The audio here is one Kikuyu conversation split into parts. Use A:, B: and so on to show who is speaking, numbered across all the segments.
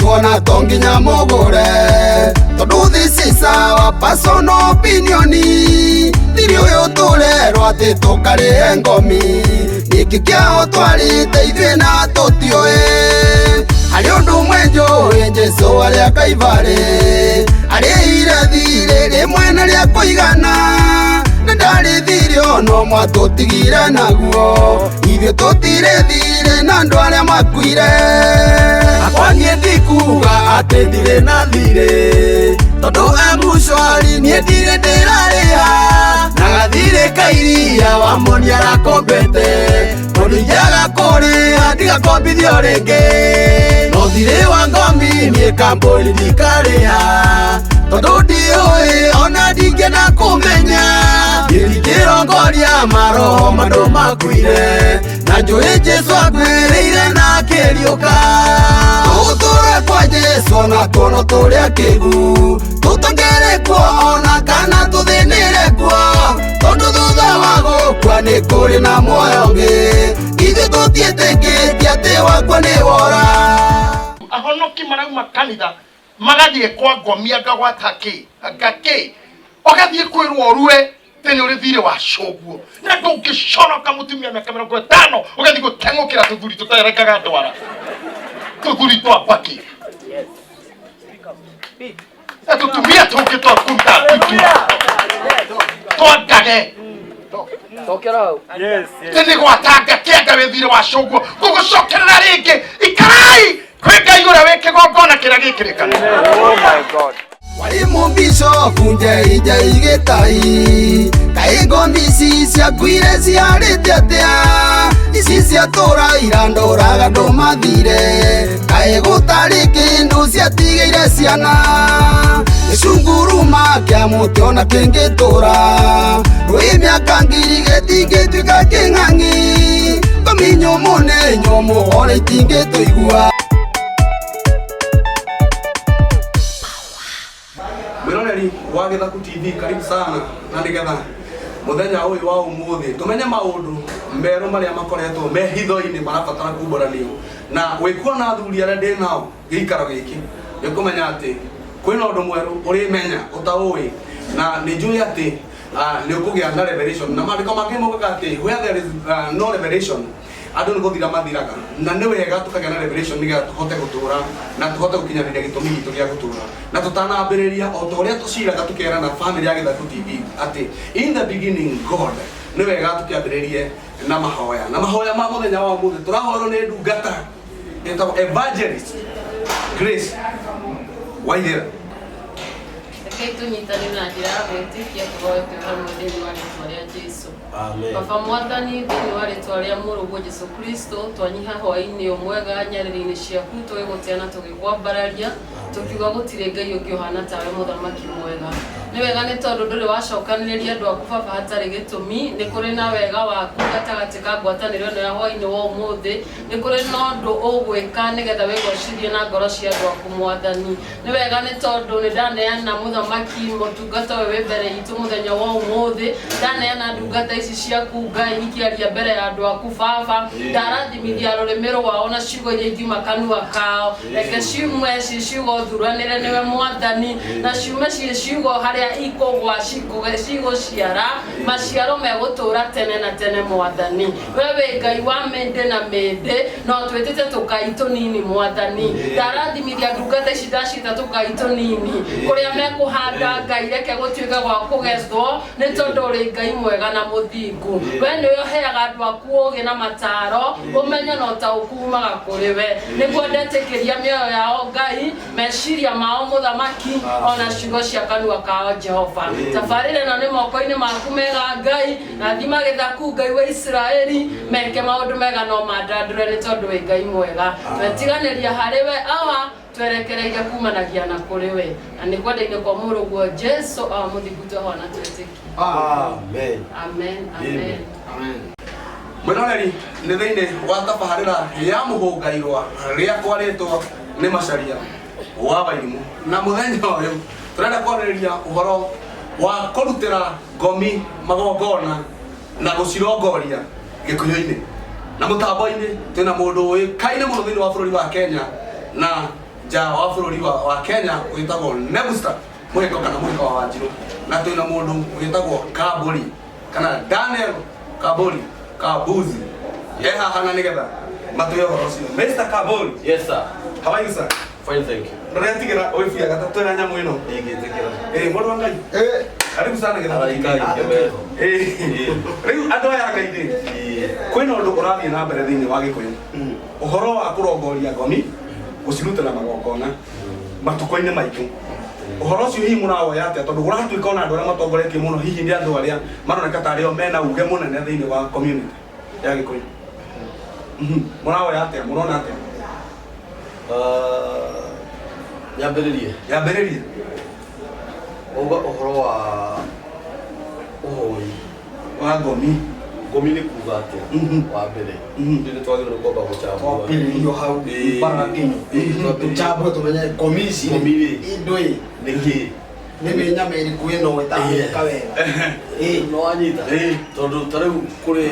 A: Tuona to nginya mũgũre tondũ this is our personal opinion. Thiri ũyũ tũrerwo atĩ tũkarĩhe ngomi nĩkĩ kĩao twarĩte ithuĩ na tũtiũĩ. Harĩ ũndũ ũmwe njũĩ, Jesũ arĩa Kaibarĩ arĩhire thirĩ rĩmwe na rĩa kũigana, na ndarĩ thirĩ ona ũmwe atũtigire naguo. Ithuĩ tũtirĩ thirĩ na andũ arĩa makuire. Akwa niĩ ndikuga atĩ ndirĩ na thirĩ, tondũ M-Shwari niĩ ndirĩ ndĩrarĩha na gathirĩ kairia wamoni arakombete, tondũ ingĩaga kũrĩha ndigakombithio rĩngĩ. No thirĩ wa ngomi niĩ kambũni ndikarĩha, tondũ ndiũĩ ona ndingĩenda kũmenya. Niĩ ndingĩrongoria maroho mandũ makuire, na njũĩ Jesũ akuĩrĩire na akĩriũka. Tũtũre kwa Jesũ na tuono tũrĩa kĩgu, tũtongere kuo ona kana tũthĩnĩre kuo, tondũ thutha wa gũkua nĩ kũrĩ na muoyo ũngĩ. Ithuĩ tũtiĩtĩkĩtie atĩ wakua nĩ wora.
B: Ahonoki marauma kanitha magathiĩ kwa ngomia ngagwata kĩ ngakĩ ũgathiĩ kwĩrwo ũrue tene ũrĩ thirĩ wa cũguo, na ndũngĩconoka mũtumia mĩaka 50 ũgathiĩ gũteng'ũkĩra tũthuri tũtarengaga ndwara, tũthuri twa mbakĩ na tũtumia tũngĩ twa kũruta ndutu twa ngage. Tene gwatanga kĩanga wĩ thirĩ wa cũguo gũgũcokerera rĩngĩ. Ikarai kwĩ Ngai ũrĩa wĩ kĩgongona kĩrĩa gĩkĩrĩkana.
C: Oh my God.
A: Mwalimu Bishop Njei Gĩtai, kaĩ ngomi ici ciakuire ciarĩte atĩa? Ici ciatũra irandoraga ndũmathire, kaĩ gũtarĩ kĩndũ ciatigĩire ciana? Gĩcunguruma kĩa mũtĩ ona kĩngĩtũra rũĩ mĩaka ngiri gĩtingĩtuĩka kĩng'ang'i. Ngomi nyũmũ nĩ nyũmũ, ona itingĩtũigua.
D: Mwiroreri wa Githaku TV, karibu sana, na nigetha muthenya uyu wa umuthi tumenye maundu meru maria makoretwo me hitho-inĩ marabatara kumbũranio. Na wĩkuona athuri arĩa ndĩ nao gĩikaro gĩkĩ, nĩũkũmenya atĩ kwĩna ũndũ mwerũ ũrĩmenya ũtaũĩ, na nĩ njũĩ atĩ nĩ ũkũgĩa na revelation. Na maandĩko mangĩ maugaga atĩ where there is no revelation, andũ nĩ gũthira mathiraga. Na nĩ wega tũkagĩa na revelation nĩgetha tũhote gũtũra na tũhote gũkinyanĩria gĩtũmi gitũ gĩa gũtũra. Na tũtanambĩrĩria, o ta ũrĩa tũciraga tũkerana family ya Gĩthaku TV atĩ in the beginning God, nĩ wega tũkĩambĩrĩrie na mahoya. Na mahoya ma mũthenya wa ũmũthĩ tũrahoerwo nĩ ndungata ĩtagwo Evangelist Grace Waithera.
E: Rekei tũnyitane na njĩra ya gwĩtĩkia tũhoe twĩ hamwe thĩinĩ wa rĩtwa rĩa Jesu. Baba Mwathani, thĩinĩ wa rĩtwa rĩa Mũrũguo Jesu Kristo, twanyiha hwaĩ-inĩ ũyũ mwega nyarĩrĩ-inĩ ciaku, tũgĩgũtĩa na tũgĩkwambararia, tũkiuga gũtirĩ Ngai ũngĩ ũhana tawe, Mũthamaki mwega. Nĩ wega nĩ tondũ ndũrĩ wacokanĩrĩria andũ aku, Baba, hatarĩ gĩtũmi. Nĩ kũrĩ na wega waku gatagatĩ ka ngwatanĩro ĩno ya hwaĩ-inĩ wa ũmũthĩ. Nĩ kũrĩ na ũndũ ũgwĩka nĩgetha wĩgocithie na ngoro cia andũ aku, Mwathani. Nĩ wega nĩ tondũ nĩ ndaneana mũthamaki mũtungata ũyũ wĩ mbere itũ mũthenya wa ũmũthĩ. Ndaneana ndungata ici ciaku, Ngai, ikĩaria mbere ya andũ aku, Baba. Ndarathimithia rũrĩmĩ rwao na ciugo iria ingiuma kanua kao. Reke ciume ci ciugo thuranĩre nĩwe, Mwathani, na ciume ciĩ ciugo harĩa ikũgwa cigũciara maciaro megũtũũra tene na tene. Mwathani, we wĩ Ngai wa mĩndĩ na mĩndĩ, no twĩtĩte tũkai tũnini. Mwathani, ndarathimithia ndungata ici, ndacita tũkai tũnini. Kũrĩa mekũhanda, Ngai, reke gũtuĩke gwa kũgethwo, nĩ tondũ ũrĩ Ngai mwega na mũthingu. We nĩwe ũheaga andũ aku ũũgĩ na mataro, ũmenyo na ũtaũku umaga kũrĩ we. Nĩguo ndetĩkĩria mĩoyo yao, Ngai, meciria mao, Mũthamaki, ona ciugo cia kanua kao. Jehova, tabarĩra ĩno nĩ moko-inĩ maku mega, Ngai. Rathima Gĩthaku, Ngai wa Isiraeli, meke maũndũ mega no mandandũre, nĩ tondũ wĩ Ngai mwega. Twetiganĩria harĩ we, Awa, twerekereirie kumanagia na kũrĩ we, na nĩ kwenda-inĩ kwa Mũrũguo Jesu, Awa mũthingu, twehoa na twĩtĩkia.
D: Amen.
E: Amen, amen.
D: Mwĩroreri, nĩ thĩinĩ wa tabarĩra ya mũhũngairwa rĩakwa rĩtwa nĩ Macaria wa Wairimũ, na mũthenya ũyũ tũrenda kwarĩrĩria ũhoro wa kũrutĩra ngomi magongona na gũcirongoria gĩkũyũ-inĩ. Na mũtambo-inĩ twĩna mũndũ ũĩkaine mũno thĩinĩ wa bũrũri wa Kenya na Nja wa bũrũri wa Kenya wĩtagwo Nebusta Mũhĩko kana Mũhĩko wa Wanjirũ, na twĩna mũndũ wĩtagwo Kambũri kana Daniel Kambũri Kabuzi e haha na nĩgetha matwĩre ũhoro ũcio. Mr. Kambũri.
C: Yes, sir.
D: How are you, sir?
C: Fine, thank you.
D: Ndũretigĩra ũibia gatatũ ya nyamũ ĩno?
C: Ndingĩtĩkĩra.
D: Ĩ mũndũ wa Ngai. Karibu sana gĩthatũ.
C: Araika ikĩmeho.
D: Rĩu andũ aya a Ngai rĩ, kwĩna ũndũ ũrathiĩ na mbere thĩinĩ wa Gĩkũyũ, ũhoro wa kũrongoria ngomi gũcirutĩra magongona matukũ-inĩ maitũ. Ũhoro ũcio hihi mũrawoya atĩa, tondũ kũratuĩka ona andũ arĩa matongoretie mũno hihi nĩ andũ arĩa maroneka tarĩ o mena uge mũnene thĩinĩ wa community ya Gĩkũyũ. Mũrawoya atĩa, mũrona atĩa?
C: Nyambĩrĩrie.
D: Nyambĩrĩrie.
C: Wauga ũhoro wa ũhoi
D: wa ngomi.
C: Ngomi nĩ kuga atĩa? Wa mbere nĩ twagĩrĩirwo nĩ kwamba gũchambua.
A: Twambĩrĩrio hau bara nginyo. Tũchambue tũmenye ngomi ici.
C: Ngomi rĩ.
A: Indo ĩ.
C: Nĩ kĩ?
A: Nĩ mĩnyama ĩrĩkũ ĩno ĩtamenyeka wega.
C: No wanyita? Tondũ ta rĩu kũrĩ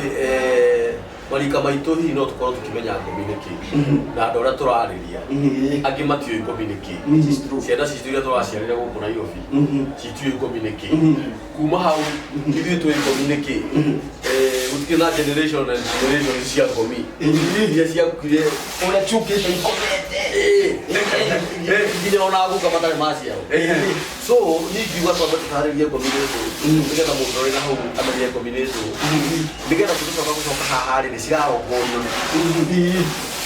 C: marika maitũ hihi no tũkorwo tũkĩmenya ngomi nĩ kĩ. Na andũ arĩa tũrarĩria angĩ matiũĩ ngomi nĩ kĩ. Ciana citũ iria tũraciarĩra gũkũ Nairobi citiũĩ ngomi nĩ kĩ. Kuma hau ithuĩ tũĩ ngomi nĩ kĩ. Gũtirĩ na generation and generation cia ngomi iria ciakuire
A: ũrĩa ciũkĩte ikomete
C: nginya ona guka matarĩ maciarwo. So niĩ ingiuga twambe tũtarĩrie ngomi nĩ thũ, nĩgetha mũndũ ũrĩ na hau amenye ngomi nĩ thũ, nĩgetha tũgĩcoka gũcoka haha rĩ nĩ cirarongorio.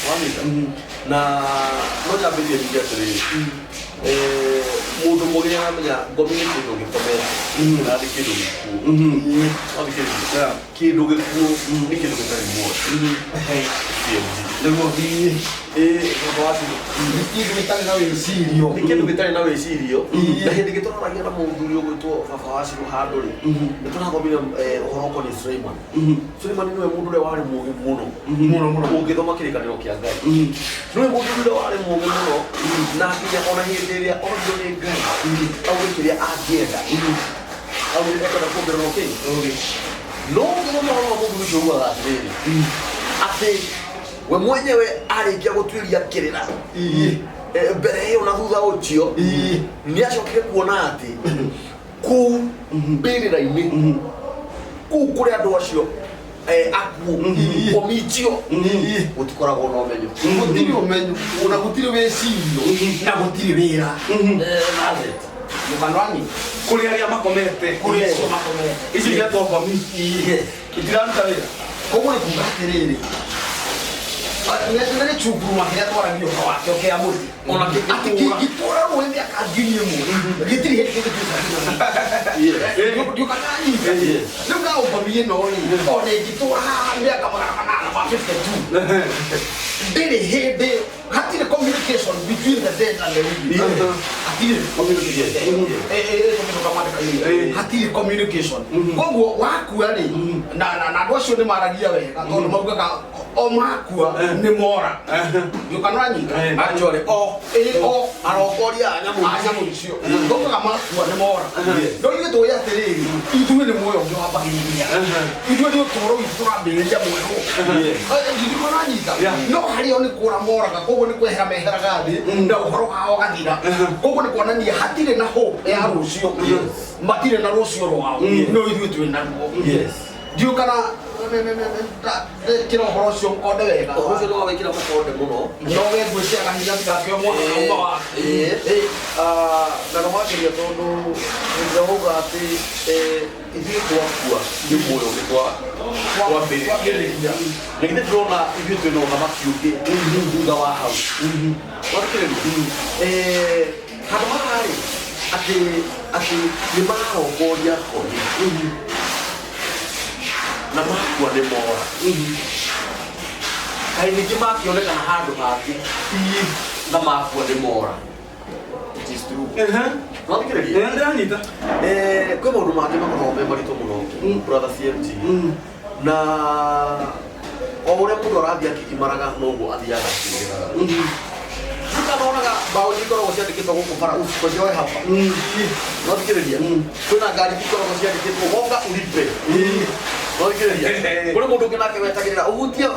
C: Wanyita? Na no nyambĩrĩrie njuge atĩrĩrĩ, mũndũ mũgĩ nĩaramenya ngomi nĩ kĩndũ gĩkomete na nĩ kĩndũ gĩkuũ. Wathikĩrĩria? Kĩndũ gĩkuũ nĩ kĩndũ gĩtarĩ muoyo. CMG.
A: Nĩguo.
C: Mũndũ wa Ciro.
A: Nĩ kĩndũ gĩtarĩ na wĩcirio.
C: Nĩ kĩndũ gĩtarĩ na wĩcirio. Na hĩndĩ ĩngĩ tũraragia na mũthuri ũgwĩtwo baba wa Ciro handũ rĩ, nĩ tũrathomire ũhoro ũkoniĩ Suleiman. Suleiman nĩwe mũndũ ũrĩa warĩ mũũgĩ mũno.
A: Mũno, mũno.
C: Ũngĩthoma kĩrĩkanĩro kĩa Ngai. Nĩwe mũndũ ũrĩa warĩ mũũgĩ mũno, na nginya ona hĩndĩ ĩrĩa oririo nĩ Ngai, auge kĩrĩa angĩenda. Auge ekwenda kuongererwo kĩ?
A: Ũũgĩ.
C: No ũngĩthoma ũhoro wa mũthuri ũcio ugaga atĩrĩrĩ, atĩ we mwenyewe arĩkia gũtuĩria kĩrĩra mbere ĩyo na thutha ũcio, nĩ acokire kuona atĩ kũu mbĩrĩra-inĩ, kũu kũrĩa andũ acio akuũ, komichio, gũtikoragwo na ũmenyo.
A: Gũtirĩ ũmenyo, ona gũtirĩ wĩcirio, na gũtirĩ wĩra. Mũkano wanyu?
D: Kũrĩ arĩa makomete.
A: Kũrĩ acio makomete.
D: Icio cietwo ngomi. Itiraruta wĩra.
A: Koguo nĩ kuga atĩrĩrĩ, nĩ gĩchunguruma kĩrĩa twaragia ũhoro wakĩo kĩa mũtĩ.
C: Ona kĩngĩtũra.
A: Atĩ kĩngĩtũra rũĩ mĩaka ngiri ĩmwe, gĩtirĩ hĩndĩ kĩngĩtuĩka kĩnene. Ndiũkananyita. Rĩu na ngomi ĩno rĩ, ona ĩngĩtũra haha mĩaka magana manana ma 52, ndĩrĩ hĩndĩ, hatirĩ communication between the dead and the living. Hatirĩ communication. Tũgĩcoka mwandĩka-inĩ. Hatirĩ communication. Koguo wakua rĩ, na andũ acio nĩ maragia wega, tondũ maugaga o makua nĩ mora. Ndiũkananyita.
C: Actually, o.
A: O.
C: Arongoria a nyamũ.
A: A nyamũ icio. Maugaga makua nĩ mora. No ithuĩ tũĩ atĩrĩrĩ, ithuĩ nĩ muoyo ũngĩ wambagĩrĩria. Ithuĩ nĩ ũtũũro witũ tũrambĩrĩria mwerũ. Ndiũkananyita. No harĩa o nĩ kũra moraga, koguo nĩ kwehera meheraga thĩ, na ũhoro wao ũgathira. Koguo nĩ kuonania hatirĩ na hope ya rũciũ. Matirĩ na rũciũ rwao. No ithuĩ twĩ naruo. Ndiũĩ kana ndekĩra ũhoro ũcio mũkonde wega.
C: Ũhoro ũcio nĩ wawĩkĩra mũkonde mũno.
A: No we ngwĩciria kahinda gakĩo mwaka uma wa.
C: Na no makĩria tondũ ndĩrauga atĩ ithuĩ twakua nĩ muoyo ũngĩ twambĩrĩria. Na githĩ ndĩrona ithuĩ twĩna ũthamaki ũngĩ thutha wa hau. Wathikĩrĩria? Handũ haha rĩ, atĩ nĩ marongoria ngomi. Na makua nĩ mora. Kaĩ ningĩ makĩonekana handũ hangĩ na makua nĩ mora.
A: It is true.
C: Wathikĩrĩria?
D: Ndĩranyita.
C: Kwĩ maũndũ mangĩ makoragwo me maritũ mũno, brother CMG. Na o ũrĩa mũndũ arathiĩ akĩgimaraga noguo athiaga akĩũgĩraga. Nĩkanonaga mbaũ iria ikoragwo ciandĩkĩtwo gũkũ bara usikonjoe hapa. Wathikĩrĩria? Kwĩna ngari ikoragwo ciandĩkĩtwo gonga ulipe. Wathikĩrĩria kũrĩ mũndũ ũngĩ nake wetagĩrĩra ũhutie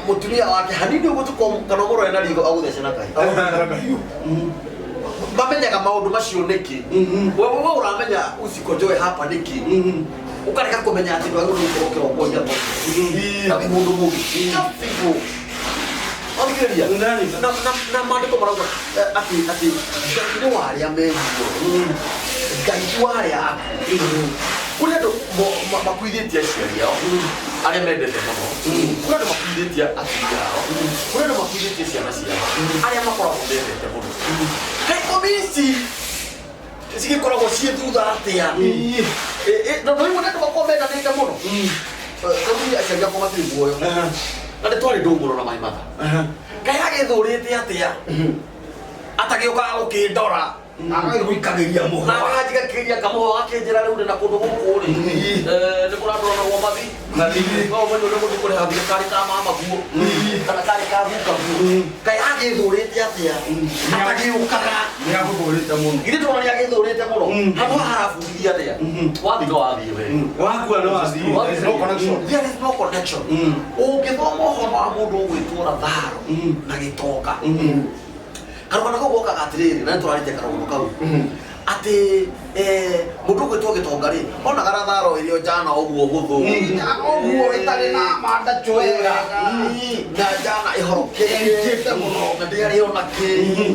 C: mũtumia wake hanini ũguo tu kana ũmũrore na riitho agũthece na kahiũ. Mamenyaga maũndũ macio nĩkĩ? We ũramenya usikojoe hapa nĩkĩ? Ũkarega kũmenya atĩ ndwagĩrĩirwo gũkorwo ũkĩrongoria ng'ombe na wĩ mũndũ mũgĩ. Just simple. Wathikĩrĩria na maandĩko marauga atĩ Ngai nĩ wa arĩa me muoyo, Ngai ti wa arĩa akuũ. Kũrĩ andũ makuithĩtie aciari ao arĩa mendete mũno, kũrĩ andũ makuithĩtie atumia ao, kũrĩ andũ makuithĩtie ciana ciao arĩa makoragwo mendete mũno. Kaĩ ngũmi ici cigĩkoragwo ciĩ thutha atĩa? Na no imwe nĩ andũ makoragwo mendanĩte mũno. Rĩu niĩ aciari akwa matirĩ muoyo na nĩ twarĩ ndũgũ mũno na my mother. Kaĩ agĩthũrĩte atĩa atagĩũkaga gũkĩndora?
A: Agagĩgũikagĩria
C: na
A: mũhwa.
C: akanjigakĩria kamũhwa gakĩnjĩra rĩu ndĩ na kũndũ gũkũ rĩ, nĩ kũrandũranagwo mathi no ũmenye ũrĩa gũthiĩ kũrĩha thirĩ karĩ ka mamaguo kana karĩ ka gukaguo. Kaĩ agĩthũrĩte atĩa atagĩũkaga?
D: Nĩ agũthũrĩte mũno.
C: Githĩ ndũrona nĩ agĩthũrĩte mũno? Handũ haha harabundithia atĩa? Wathiĩ no wathiĩ we.
D: Wakua no wathiĩ.
A: There is no connection.
C: There is no connection. Ũngĩthoma ũhoro wa mũndũ ũgwĩtwo Latharo na gĩtonga, karũgano kau gokaga atĩrĩrĩ, na nĩtũrarĩte karũgano kau atĩ mũndũ ũgwĩtwo gĩtonga rĩ, onaga Latharo ĩrĩ o njana ũguo hũthũ.
A: Njana ũguo ĩtarĩ na mandacu wega.
C: Na njana ĩhorokeire.
A: Ĩrikĩte mũno.
C: Na ndĩarĩ ona kĩ.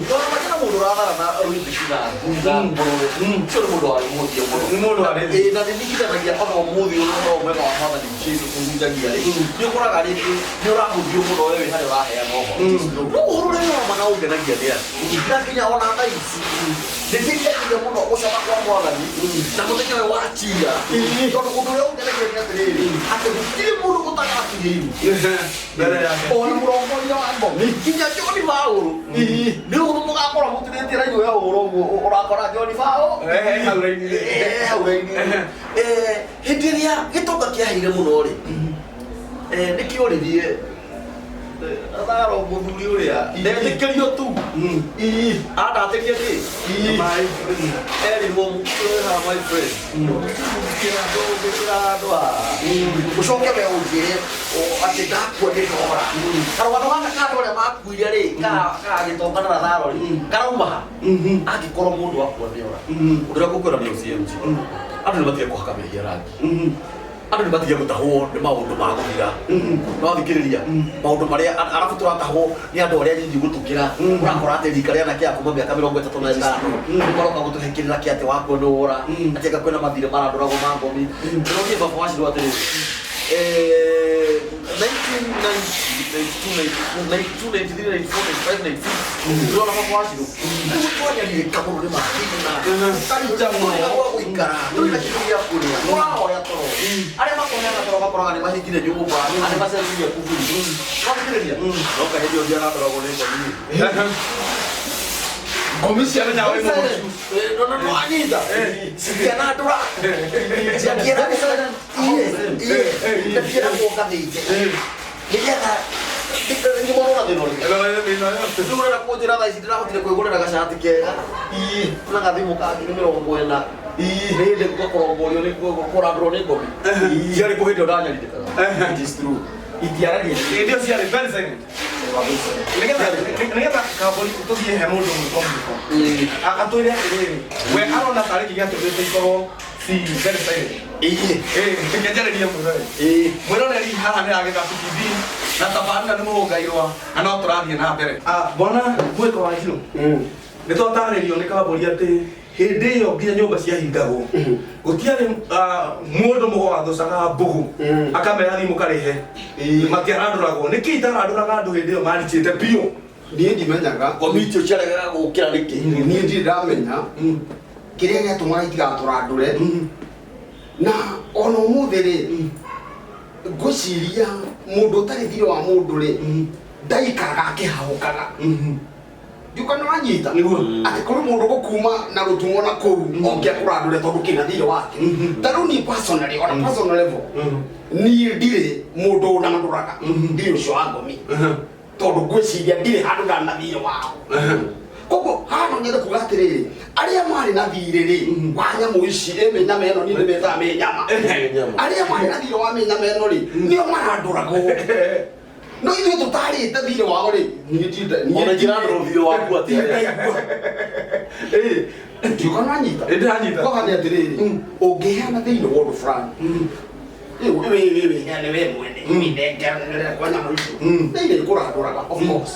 C: Tondũ makĩra mũndũ ũrathara na rũithiki na na ngũrwe, ũcio nĩ mũndũ warĩ mũthia mũno.
D: Nĩ mũndũ warĩ
C: Ĩĩ, na nĩndigithanagia ona ũmũthĩ ũyũ ũhoro mwega wa Mwathani Jesu kũhunjagia rĩ, nĩ ũkoraga rĩngĩ nĩ ũrahũthio mũno we wĩ harĩa ũraheana ũhoro. No ũhoro ũrĩa wa ma na ũngenagia nĩ atĩ na nginya ona thaa ici nĩ ndĩrĩagire mũno gũcoka kwa Mwathani na mũthenya ũyũ wa cira, tondũ ũndũ ũrĩa ũngenagia nĩ atĩrĩrĩ, atĩ gũtirĩ mũndũ ũtagakinya iru
D: Mbere yake.
A: Ona mũrongoria wa ngomi.
C: Nginya John Paul nĩ ũhũthũ mũgakora mũtirĩtie raini ya ũhoro ũguo ũrakora John Paul
D: Hau raini-inĩ.
C: Hau raini-inĩ. Hĩndĩ ĩrĩa gĩtonga kĩaheire mũno rĩ, nĩkĩoririe Latharo mũthuri ũrĩa ndetĩkĩrio tu andatĩrie kĩ
D: Maĩ.
C: Erirwo mũkĩra my friend ndũngĩkĩra ndũngĩkĩra handũ haha ũcoke we ũnjĩre atĩ ndakua nĩ ndora. Karũgano gaka ka andũ arĩa makuire rĩ, ka gĩtonga na Latharo rĩ, karauma ha? Angĩkorwo mũndũ akua nĩ ora. Ũndũ ũrĩa ngũkwĩra nĩ OCMG, andũ nĩ matige kũhaka mehia rangi, andũ nĩ matige gũtahwo nĩ maũndũ ma gũthira. No thikĩrĩria maũndũ marĩa arabu tũratahwo nĩ andũ arĩa nyinyi gũtũkĩra. Ũrakora atĩ rika rĩa anake a kuma mĩaka 35 nĩ maroka gũtũhe kĩrĩra kĩa atĩ wakua nĩ wora, atĩ anga kwĩna mathirĩ marandũragwo ma ngomi. Ndĩrorie baba wacirwo atĩrĩrĩ, 1990, 92, 93, 94, 95, 96, ndĩrona baba wacirwo rĩu twanyarirĩka mũno nĩ mathĩna,
A: Ũkarita mũno.
C: tũrĩ na gwa gũikara, tũrĩ na kĩndũ gĩa kũrĩa, tũrahoya toro, arĩa makomeaga toro makoraga nĩ mahingire nyũmba, arĩa macenjirie kuburi. Wathikĩrĩria no kahĩndĩ ũrĩa arandoragwo nĩ ngomi.
D: Ngomi ciamenya wĩ mũmocu.
C: No anyita citianandũra ciatiera ndatiĩragwo ngathĩnje nĩgetha nĩmorora thĩna ũrĩkũ. Rĩu ũrenda kũnjĩra thaa ici ndĩrahotire kwĩgũrĩra gacati kega na gathimũ ka 40,000 nĩ hĩndĩ gũkakorongorio nĩ kũrandũrwo nĩ ngomi ciarĩ kũ hĩndĩ ĩyo ndanyarirĩkaga? It is true.
A: Itiaragia.
D: Hĩndĩ ĩyo ciarĩ very silent. Nĩgetha kambuni tũthiĩ he mũndũ mwĩko mwĩko atwĩre atĩrĩrĩ, we arona tarĩ kĩ gĩatũmĩte ikorwo ci very silent. Reke njarĩrie mwĩroreri. Mwĩroreri, haha nĩ Agĩthaku TV na tabarĩra nĩ mũhũngairwa na no tũrathiĩ na mbere. Bwana mwĩko wa Njirũ, nĩ twatarĩrio nĩ kambũri atĩ hĩndĩ ĩyo nginya nyũmba ciahingagwo, gũtiarĩ mũndũ mũgo wathũcaga mbũgũ akamera thiĩ mũkarĩhe, matiarandũragwo. Nĩkĩ itarandũraga andũ hĩndĩ ĩyo marichĩte biũ?
A: Niĩ ndimenyaga.
C: Ngomi icio ciaregaga gũkĩra nĩkĩ?
A: Niĩ ndirĩ ndamenya kĩrĩa gĩatũmaga itigatũrandũre, na ona ũmũthĩ rĩ, ngwĩciria mũndũ ũtarĩ thirĩ wa mũndũ rĩ, ndaikaraga akĩhahũkaga. Ndiũka nĩ wanyita.
D: Nĩguo.
A: Atĩ kũrĩ mũndũ gũkuma na rũtumo na kũu oke akũrandũre tondũ kĩna thirĩ wake. Ta rĩu niĩ personally, on a personal level, niĩ ndirĩ mũndũ ũnandũraga ndirĩ ũcio wa ngomi, tondũ ngwĩciria ndirĩ handũ ndana thirĩ wao. Koguo Haha no nyende kuga atĩrĩrĩ, arĩa marĩ na thirĩ rĩ wa nyamũ ici, ĩ mĩnyama ĩno, niĩ ndĩmĩtaga mĩnyama.
C: Mĩnyama.
A: Arĩa marĩ na thirĩ wa mĩnyama ĩno rĩ, nĩo marandũragwo, no ithuĩ tũtarĩte thirĩ wao rĩ, niĩ niĩ
C: Ona ingĩrandũrwo thirĩ waku atĩa?
A: Ndiuga nanyita.
D: Ĩ, ndĩranyita.
A: Koga nĩ atĩrĩrĩ, ũngĩheana thĩinĩ wa ũndũ fulani, wĩheane we mwene, wĩnengeranĩre kwa nyamũ icio, thĩinĩ kũrandũraga, of course,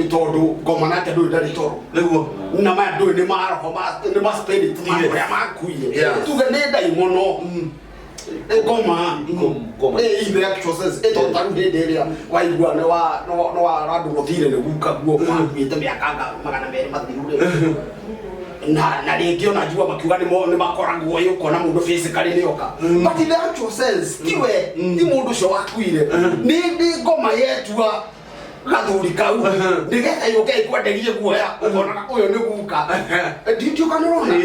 A: tondũ ngoma nake ndũrĩ ndarĩ toro.
D: Nĩguo.
A: Na maya ndũĩ nĩ maroho nĩ ma spirit ma ũrĩa makuire. Tuge nĩ ndaimono ngoma.
C: Ngoma.
A: In the actual sense, tondũ ta rĩu hĩndĩ ĩrĩa waigua nĩ wa nĩ wa randũrwo thirĩ nĩ guka guo wakuĩte mĩaka anga 200 mathiru rĩ, na rĩngĩ ona njigua makiuga nĩ makoragwo ĩ ũkona mũndũ physically nĩ oka, but in the actual sense tiwe, ti mũndũ ũcio wakuire, nĩ ngoma yetua gathuri kau nĩgetha yũke ĩkwenderie guoya, ũkonaga ũyũ nĩ guka. Ndiũka nĩũrona.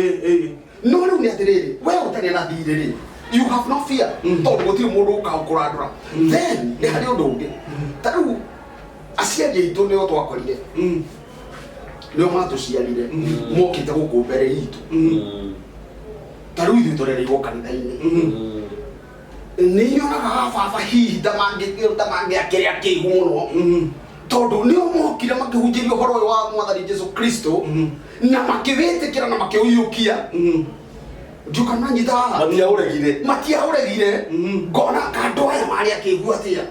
A: No rĩu nĩ atĩrĩrĩ, we ũtarĩ na thirĩ rĩ, you have no fear, tondũ gũtirĩ mũndũ ũkaga kũrandũra. Then nĩ harĩ ũndũ ũngĩ, ta rĩu aciari aitũ nĩo twakorire, nĩo matũciarire, mokĩte gũkũ mbere itũ. Ta rĩu ithuĩ tũrereirwo kanitha-inĩ, nĩ nyonaga baba hihi ta mangĩakĩrĩa kĩigu mũno, tondũ nĩo mokire makĩhunjĩria ũhoro ũyũ wa Mwathani Jesu Kristo na makĩwĩtĩkĩra na makĩũiyũkia. Ndiũka nanyita haha.
C: Matiaũregire.
A: Matiaũregire. Ngona kandũ aya marĩ akĩigua atĩa,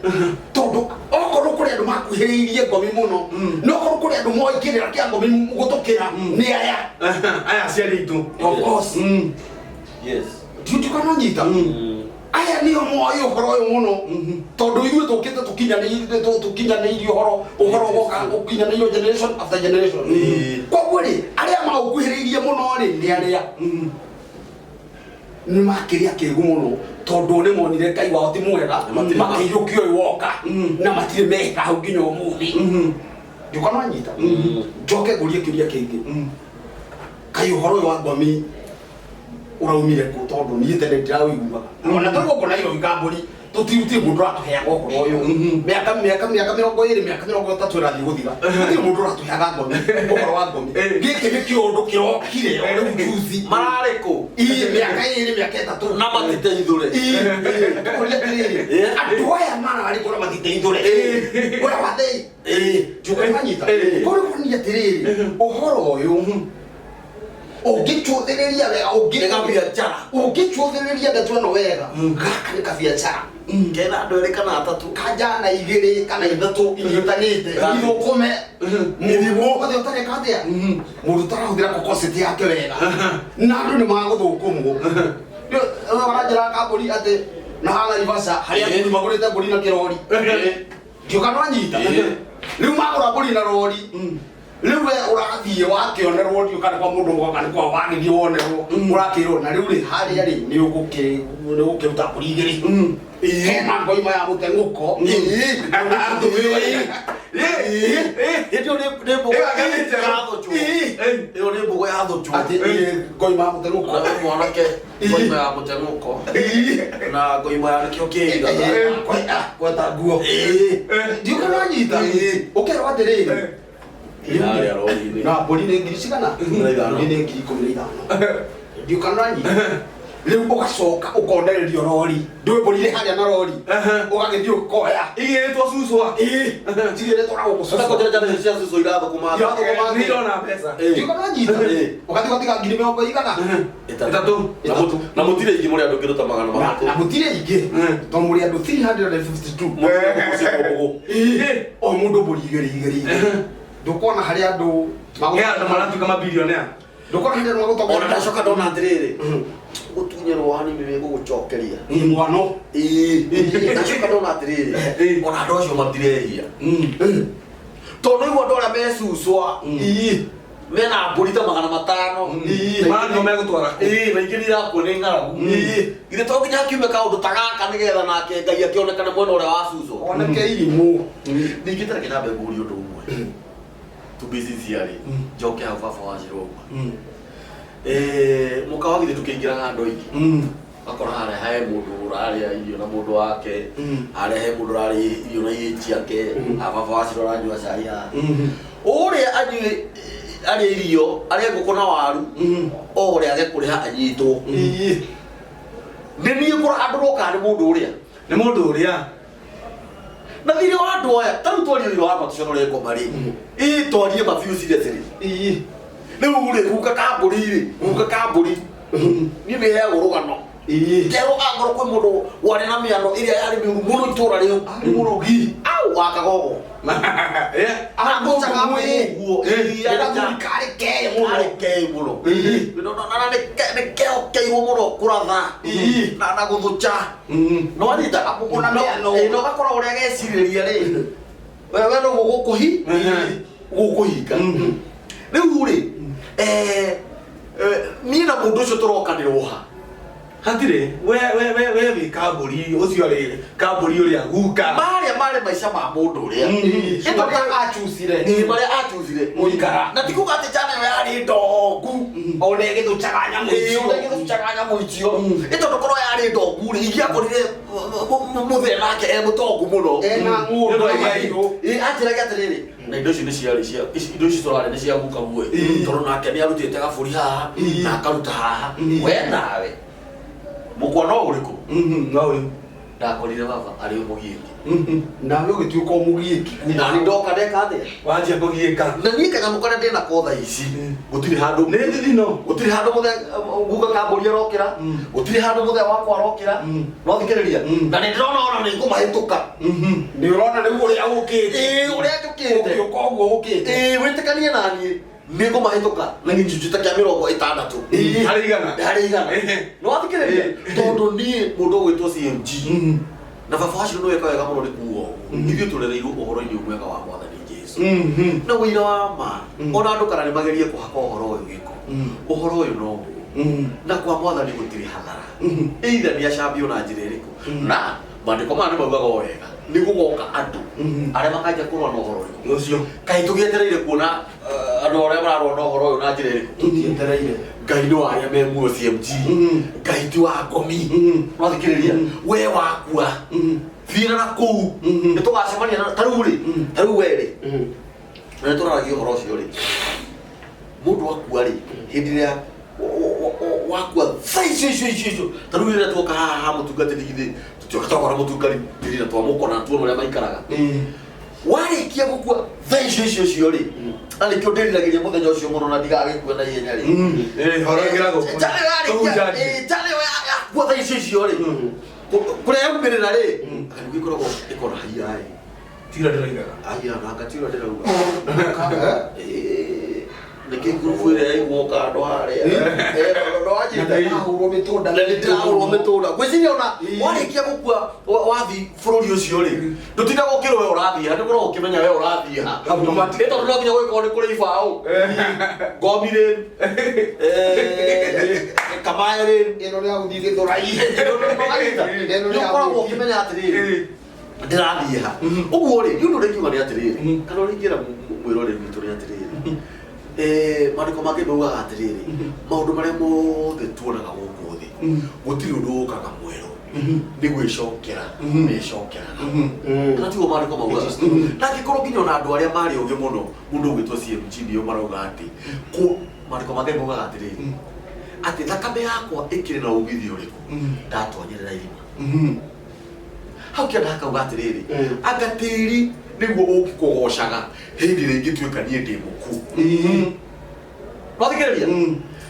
A: tondũ okorwo kũrĩ andũ makuhĩrĩirie ngomi mũno, no okorwo kũrĩ andũ moĩ kĩrĩra kĩa ngomi gũtũkĩra, nĩ aya.
D: Aya aciari aitũ.
A: Of course. Ndiũka nanyita, aya nĩo moĩ ũhoro ũyũ mũno, tondũ ithuĩ tũkĩte tũkinyanĩirie ũhoro woka ũkinyanĩirio generation after generation. Koguo rĩ, arĩa maũkuhĩrĩirie mũno rĩ, nĩ arĩa nĩ makĩrĩa kĩgu mũno, tondũ nĩ monire Ngai wao ti mwega, makĩiyũkia ũyũ woka, na matirĩ mehĩra hau nginya ũmũthĩ. Ndiũka nanyita. Njoke ngũrie kĩũria kĩngĩ, kaĩ ũhoro ũyũ wa ngomi ũraumire kũ? Tondũ niĩ tene ndĩrawĩiguaga, ona tũrĩ gũkũ Nairobi kambũri tũtirutire mũndũ ũratũheaga ũhoro ũyũ. Mĩaka 20, mĩaka 30 ĩrathiĩ gũthira, gũtirĩ mũndũ ũratũheaga ngomi, ũhoro wa ngomi. Gĩkĩ nĩ kĩũndũ kĩrokire o rĩu juzi.
C: Mararĩ kũ?
A: Ii, mĩaka 2, mĩaka 3.
C: Na matiteithũre.
A: Tũkũria atĩrĩrĩ, andũ aya mararĩ kũ na matiteithũre ũrĩa wathei? Njuka manyita kũrĩ kuonia atĩrĩrĩ, ũhoro ũyũ ũngĩcũthĩrĩria wega,
C: Nĩ kabiacara.
A: Ũngĩcũthĩrĩria ndeto ĩno wega, gaka nĩ kabiacara.
C: Kena andũ erĩ kana atatũ.
A: Kanjana igĩrĩ kana ithatũ inyitanĩte ithũkũme mũrimũ othe ũtareka atĩa, mũndũ ũtarahũthĩra kokositi yake wega, na andũ nĩ magũthũkũmwo. Waranjĩra kambũri atĩ na haha Naivasha harĩa athuri magũrĩte mbũri na kĩrori. Ndiũka nwanyita. Rĩu magũra mbũri na rori, rĩu we ũrathiĩ wakĩonerwo, ndiũka nĩ kwa mũndũ ũmwe kana nĩ kwa wagĩthiĩ wonerwo, ũrakĩrwo na rĩu rĩ harĩa rĩ nĩ ũgũkĩruta mbũri igĩrĩ, hena ngoima ya mũteng'ũko.
C: Hĩndĩ ĩyo nĩ mbũgũ
D: Ĩyo nĩ njega.
C: ya thũcũ. Ĩyo nĩ mbũgũ ya thũcũ.
A: Atĩ ngoima ya mũteng'ũko.
C: Na mwanake ngoima ya mũteng'ũko na ngoima ya nĩkĩo kĩigaga.
A: Gweta nguo, ndiũka nanyita, ũkerwo atĩrĩrĩ,
C: Harĩa rori-inĩ.
A: Na mbũri nĩ ngiri cigana?
C: 15.
A: Mbũri nĩ 15,000. Ndiũka nanyita. Rĩu ũgacoka ũkonererio rori, ndũĩ mbũri ĩrĩ harĩa na rori, ũgagĩthiĩ ũkoya.
D: Igĩrĩtwo cucwa.
A: Cigĩrĩtwo na gũkũ.
C: Sasa kwa njĩra cia cucu irathũkũma.
A: Irathũkũma.
D: Nĩ irona mbeca.
A: Ndiũka nanyita, ũgathiĩ ũgatiga ngiri mĩrongo igana.
D: Ĩtatũ.
C: Na mũtirĩ ingĩ mũrĩ andũ ngĩruta magana matatũ.
A: Na mũtirĩ ingĩ, tondũ mũrĩ andũ 352.
C: Mũtirĩ mũciĩ kwa mbũgũ.
A: O mũndũ mbũri igĩrĩ igĩrĩ igĩrĩ, ndũkona harĩa andũ
D: He andũ maratuĩka mabilionea.
A: Ndũkona harĩa andũ magũtongoria.
C: Ona ndacoka ndona atĩrĩrĩ, gũtunyĩrwo hanini nĩ gũgũcokeria.
A: Ĩ, mwano.
C: Ndacoka ndona atĩrĩrĩ, ona andũ acio matirehia, tondũ rĩu andũ arĩa mecucwa mena mbũri ta 500.
D: Marathiĩ megũtwara kũ?
C: Ĩĩ, na ingĩ nĩ irakua nĩ ng'aragu. Githĩ to nginya akiume kaũndũ ta gaka nĩgetha nake Ngai akĩonekane mwena ũrĩa wa cucwa?
A: Oneke irimũ.
C: Ningĩ tareke ndambe ngũrie ũndũ ũmwe to be sincere, njoke hau baba wacirwo ũguo. Mũkawa githĩ tũkĩingĩraga andũ aingĩ, ũgakora harĩa he mũndũ ũrarĩa irio na mũndũ wake, harĩa he mũndũ ũrarĩa irio na irio ciake, haha baba wacirwo aranyua cai haha, ũrĩa anyue Arĩe irio, arĩe ngũkũ na waru, ore age kũrĩha anyitwo. Nĩ niĩ ngũrandũrwo kana nĩ mũndũ ũrĩa?
D: Nĩ mũndũ ũrĩa.
C: Na thirĩ wa andũ aya, ta rĩu twarie thirĩ wa matũconore ngoma rĩ, ĩ twarie mabiũ seriously. Rĩu rĩ, guka kambũri rĩ, guka kambũri, niĩ nĩ heagwo rũgano. Ngerwo angorwo kwĩ mũndũ warĩ na mĩano ĩrĩa yarĩ mĩũru mũno itũra rĩu.
D: Arĩ mũrugi.
C: Au wa Kagogo. Arangucaga ũguo.
A: Karĩ kee mũno.
C: Karĩ kee mũno. Na nĩ kehokeirwo mũno kũratha na gũthũca. No anyita
A: Kũna mĩano.
C: No gakora ũrĩa gecirĩria rĩ, we no gũkũhi gũkũhinga. Rĩu rĩ, niĩ na mũndũ ũcio tũrokanĩrwo ha?
D: Hatirĩ. We we we we wĩ kambũri ũcio rĩ, kambũri ũrĩa guka.
C: Marĩa marĩ maica ma mũndũ ũrĩa.
A: Marĩa achucire.
C: Ĩ, marĩa achucire.
A: Gũikara.
C: Na ti kuga atĩ njana ĩyo yarĩ ndongu.
A: Ona ĩgĩthũcaga nyamũ
C: Ĩ,
A: icio.
C: ona ĩgĩthũcaga nyamũ icio. Ĩ tondũ korwo yarĩ ndongu rĩ, ingĩakorire mũthee nake e mũtongu mũno.
A: Ena ng'ũndũ na mahiũ.
C: Ĩ, anjĩraga atĩrĩrĩ, na indo ici nĩ ciarĩ cia, ici indo ici tũrarĩa nĩ cia guka guo ĩ. Tondũ nake nĩ arutĩte gabũri haha, na akaruta haha. We nawe, mũkwa no ũrĩkũ?
D: No ũyũ.
C: Ndakorire baba arĩ mũgiĩki.
A: Nawe ũgĩtuĩka ũmũgiĩki.
C: Na nĩ ndoka ndeka atĩa?
D: Wanjia kũgiĩka.
C: Na niĩ kanyamũ karĩa ndĩna ko thaa ici, gũtirĩ handũ
D: Nĩ thithino.
C: Gũtirĩ handũ mũthee guka kambũri arokĩra, gũtirĩ handũ mũthee wakwa arokĩra. No thikĩrĩria. Na nĩ ndĩrona ona nĩ ngũmahĩtũka.
A: Nĩ ũrona rĩu ũrĩa ũkĩte.
C: Ĩĩ, ũrĩa njũkĩte.
A: Ũgĩũka ũguo ũkĩte.
C: Ĩĩ, wĩtĩkanie na niĩ nĩ ngũmahĩtũka na gĩcunjĩ ta kĩa 60.
D: Harĩ igana.
C: Harĩ igana. Nĩ wathikĩrĩria? Tondũ niĩ mũndũ ũgwĩtwo CMG na baba wacio nĩ weka wega mũno nĩ kuga ũguo. Ithuĩ tũrereirwo ũhoro-inĩ mwega wa Mwathani Jesu. Na ũira wa ma, ona andũ kana nĩ magerie kũhaka ũhoro ũyũ gĩko, ũhoro ũyũ no guo. Na kwa Mwathani gũtirĩ hathara. Either nĩ acambio na njĩra ĩrĩkũ. Na maandĩko maya nĩ maugaga o wega, nĩ gũgoka andũ arĩa makanjia kũrũa na ũhoro ũyũ.
D: Ũcio.
C: Kaĩ tũgĩetereire kuona andũ arĩa mararũa na ũhoro ũyũ na njĩra ĩrĩkũ?
A: Tũtietereire.
C: Ngai nĩ wa arĩa me muoyo CMG. Ngai ti wa ngomi. Ũrathikĩrĩria? We wakua, thiĩra na kũu. Nĩ tũgacemania na ta rĩu rĩ, ta rĩu we rĩ, na nĩ tũraragia ũhoro ũcio rĩ, mũndũ akua rĩ, hĩndĩ ĩrĩa wakua thaa icio icio icio icio, ta rĩu rĩrĩa tuoka haha ha mũtungatĩri githĩ tũtioka twakora mũtungatĩri na twamũkora na tuona ũrĩa maikaraga. Warĩkia gũkua thaa icio icio icio rĩ, na nĩkĩo ndĩriragĩria mũthenya ũcio mũno na ndigagĩkue na ihenya rĩ.
D: Horo ĩngĩra gũkũ.
C: Njana ĩyo yarĩkia, ĩ, njana ĩyo yakua thaa icio icio rĩ, kũrĩa yaumĩrĩra rĩ, anga nĩguo ĩkoragwo ĩkona haiya ĩ.
D: Tiga ndĩroigaga.
C: Haiya, na anga ti ũrĩa ndĩrauga. Ĩ, nĩkĩ ngurubu ĩrĩa yaigwo kando harĩa? No wanjĩta?
A: Ndĩrahũrwo mĩtũnda.
C: Na nĩ ndĩrahũrwo mĩtũnda. Ngwĩciria ona warĩkia gũkua wathiĩ bũrũri ũcio rĩ, ndũtindaga ũkĩrwo we ũrathiĩ ha, nĩũkoragwo ũkĩmenya we ũrathiĩ ha. Ĩ tondũ no nginya gũgĩkorwo nĩ kũrĩ ibaũ. Ngomi rĩ, Kamae rĩ,
A: Ĩno nĩ ya gũthiĩ Gĩthũrai.
C: nĩ ũkoragwo ũkĩmenya atĩrĩrĩ, ndĩrathiĩ ha. Ũguo rĩ, nĩ ũndũ ũrĩa ingiuga nĩ atĩrĩrĩ, kana ũrĩa ingĩra mwĩroreri witũ nĩ atĩrĩrĩ, maandĩko mangĩ maugaga atĩrĩrĩ, maũndũ marĩa mothe tuonaga gũkũ thĩ, gũtirĩ ũndũ ũkaga mwerũ, nĩ gwĩcokera mecokeraga. Kana tiguo maandĩko maugaga? Na angĩkorwo nginya ona andũ arĩa marĩ ũgĩ mũno, mũndũ ũgwĩtwo CMG nĩo marauga atĩ, maandĩko mangĩ maugaga atĩrĩrĩ, atĩ thakame yakwa ĩkĩrĩ na umithio ũrĩkũ ndatonyerera irima. Hau kĩanda hakauga atĩrĩrĩ, anga tĩri nĩguo ũngĩkũgocaga hĩndĩ ĩrĩa ingĩtuĩka niĩ ndĩ mũkuũ. Wathikĩrĩria?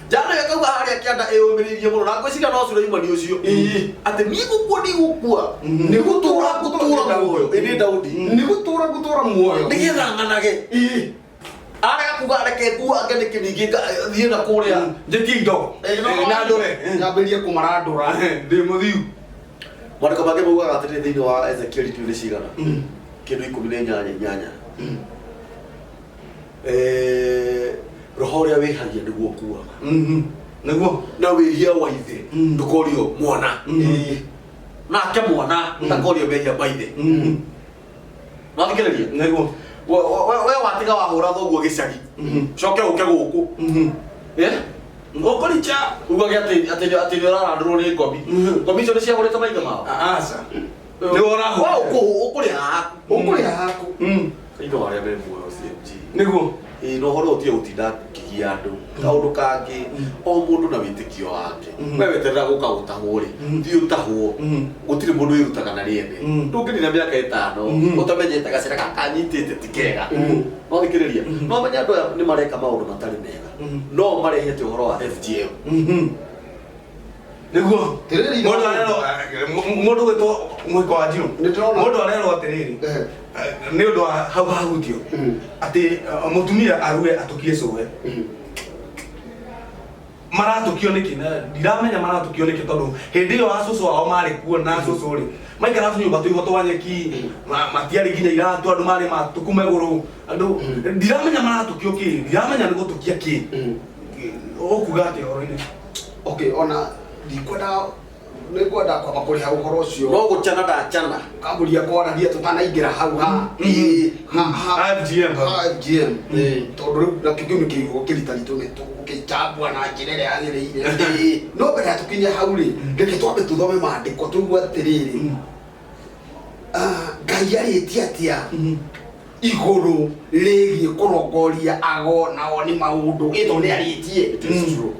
C: Njana ĩyo ĩkauga harĩa kĩanda ĩyũmĩrĩirie mũno, na ngwĩciria no Suleimani ũcio, atĩ niĩ gũkua ndigũkua, nĩ gũtũũra ngũtũũra muoyo. Ĩ nĩ Daudi.
A: Nĩ gũtũũra ngũtũũra muoyo.
C: Nĩgetha ng'anage. Arega kuga reke nguange nĩkĩ ningĩ thiĩ na kũrĩa.
D: Njĩtie indo. Na ndũre.
A: Nyambĩrĩrie kũmarandũra.
D: Ndĩ mũthiu.
C: Maandĩko mangĩ maugaga atĩrĩrĩ thĩinĩ wa Ezekieli ndiũĩ nĩ cigana, kĩndũ 18 8. Roho ũrĩa wĩhagia nĩguo ũkuaga.
D: Nĩguo.
C: Na wĩhia wa ithe ndũkorio mwana. Nake mwana ndakorio mehia ma ithe. Wathikĩrĩria?
D: Nĩguo.
C: We watiga wahũra thoguo gĩcagi, coke ũke gũkũ.
D: Ũkũricha.
C: Ugage atĩ atĩ atĩ nĩ ũrarandũrwo nĩ ngomi. Ngomi icio nĩ ciagũrĩte maithe mao.
D: Aca. Nĩ ũrahũra.
C: We ũkũrĩha haku.
A: Ũkũrĩha haku.
C: Indo arĩa me muoyo CMG.
D: Nĩguo.
C: Ĩĩ, na ũhoro ũtige gũtinda ngĩgia andũ kaũndũ kangĩ o mũndũ na wĩtĩkio wake. We weterera gũka gũtahwo rĩ, thiĩ ũtahwo. Gũtirĩ mũndũ wĩrutaga na rĩene. Ndũngĩnina mĩaka 5 ũtamenyete gacĩra gaka nyitĩte ti kega. No thikĩrĩria, no menye andũ aya nĩ mareka maũndũ matarĩ mega, no marehete ũhoro wa FGM.
D: Nĩguo.
A: Tirĩrĩ.
D: Mũndũ arerwo, mũndũ gwĩtwo mwĩko wa njirũ.
A: Nĩ ndĩrona.
D: Mũndũ arerwo atĩrĩrĩ, nĩ ũndũ wa hau hahutio atĩ mũtumia arue atũkie cũwe. Maratũkio nĩkĩ? Na ndiramenya maratũkio nĩkĩ, tondũ hĩndĩ ĩyo acũcũ ao marĩ kuo na acũcũ rĩ maikara tũnyũmba tũiho twa nyeki, matiarĩ nginya iratũ, andũ marĩ matũku magũrũ. Andũ ndiramenya maratũkio kĩ, ndiramenya nĩ gũtũkia kĩ. Ũkuga atĩa ũhoro-inĩ?
A: Okay, ona ndikwenda, nĩngwenda kwamba kũrĩha ũhoro ũcio.
C: No gũchana ndachana.
A: Kambũria kwaragia tũtanaingĩra hau ha ha ha
D: FGM.
A: Ha FGM, tondũ rĩu nakĩo kĩu nĩ kĩugo kĩritaritũ, nĩ tũgũkĩchambua na njĩra ĩrĩa yagĩrĩire. No mbere ya tũkinye hau rĩ, reke twambe tũthome maandĩko tũigue atĩrĩrĩ, Ngai arĩtie atĩa igũrũ rĩgiĩ kũrongoria ago nao nĩ maũndũ ĩto nĩ arĩtie.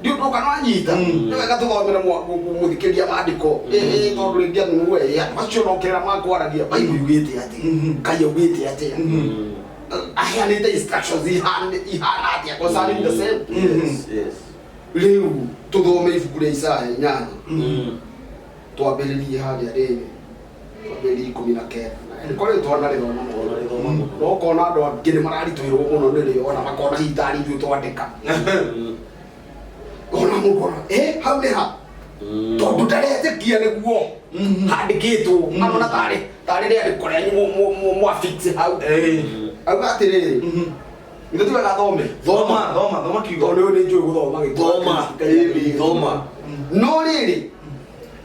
A: Ndiũndũ kana wanyita, nĩ wega tũthomere mũthikĩria maandĩko, tondũ rĩngĩ andũ we andũ acio no kĩrĩa makwaragia. Bible yugĩte atĩ Ngai augĩte atĩa, aheanĩte instructions ihana atĩa concerning the same.
C: Yes.
A: Rĩu tũthome ibuku rĩa Isaya 8, twambĩrĩrie harĩa rĩrĩ, twambĩrĩrie 19. Nĩ twanarĩthoma
C: Twanarĩthoma mũno.
A: no ũkona andũ angĩ nĩ mararitũhĩrwo mũno nĩrĩo, ona makona hihi tarĩ ithuĩ twandĩka. Ona mũndũ ona hau nĩ ha, tondũ ndaretĩkia nĩguo handĩkĩtwo, arona tarĩ rĩandĩko rĩanyu mwafix hau. Auga atĩrĩrĩ, ithe ti wega thome?
D: Thoma, thoma, thoma kiugo.
A: Tondũ nĩ njũĩ gũthoma gĩkũyũ.
C: Thoma, ĩni thoma.
A: No rĩrĩ,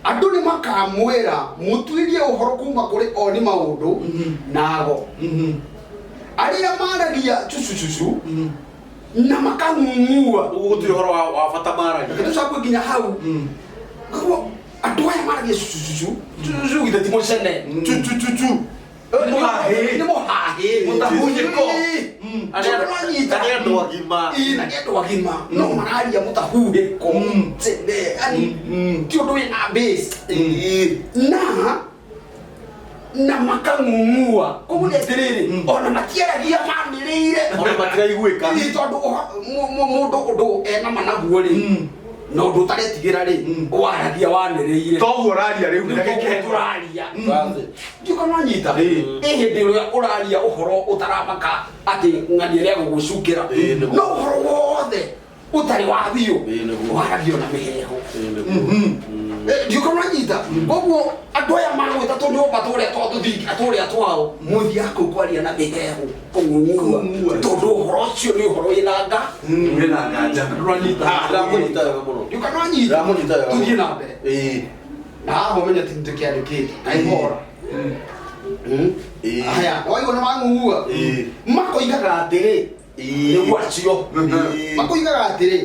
A: andũ nĩ makamwĩra mũtuĩrie ũhoro kuma kũrĩ oni maũndũ nago arĩa maragia cucucucu na makang'ung'ua.
C: Ũguo gũtirĩ ũhoro wa bata maragia.
A: Tũcakwe nginya hau. Koguo andũ aya maragia cucucucu cucucucu, githĩ ti mũcene cucucucu?
D: Nĩ mũhahĩ.
A: Nĩ mũhahĩ.
D: Mũtahunyĩko.
A: Tũranyita.
C: Arĩa andũ agima.
A: Ĩĩ, na nĩ andũ agima no mararia mũtahuhĩko tene, yani ti ũndũ wĩna base na makang'ung'ua. Koguo nĩ atĩrĩrĩ, ona matiaragia manĩrĩire.
C: Ona matiraiguĩka.
A: Ĩĩ, tondũ mũndũ ũndũ ena managuo rĩ, na ũndũ ũtaretigĩra rĩ, waragia wanĩrĩire.
D: Toguo ũraria rĩu.
A: Rĩu toguo tũraria.
C: That's it.
A: Ndiũka nwanyita.
C: Ĩĩ.
A: Ĩ hĩndĩ ĩrĩa ũraria ũhoro ũtaramaka atĩ ng'ania rĩa gũgũcukĩra,
C: Ĩĩ, nĩguo.
A: no ũhoro wothe ũtarĩ wa biũ
C: Ĩĩ, nĩguo.
A: waragio na mĩheho.
C: Ĩĩ, nĩguo.
A: Ndiũka nwanyita. Koguo andũ aya magwĩta tũnyũmba tũrĩa twa tũthingi tũrĩa twao mũthiaga kũu kwaria na mĩheho, kũng'ung'ua, tondũ ũhoro ũcio nĩ ũhoro wĩna nga.
D: Wĩna nganja.
A: Ndũranyita?
C: Ndĩrakũnyita wega mũno.
A: Ndiũka nwanyita.
C: Ndĩrakũnyita wega mũno.
A: Tũthiĩ na mbere. Na haha ũmenye ti ndĩkĩandĩkĩte kaihora. Aya, waigua nĩ mang'ung'ua. Makoigaga atĩrĩ, nĩguo acio makoigaga atĩrĩ,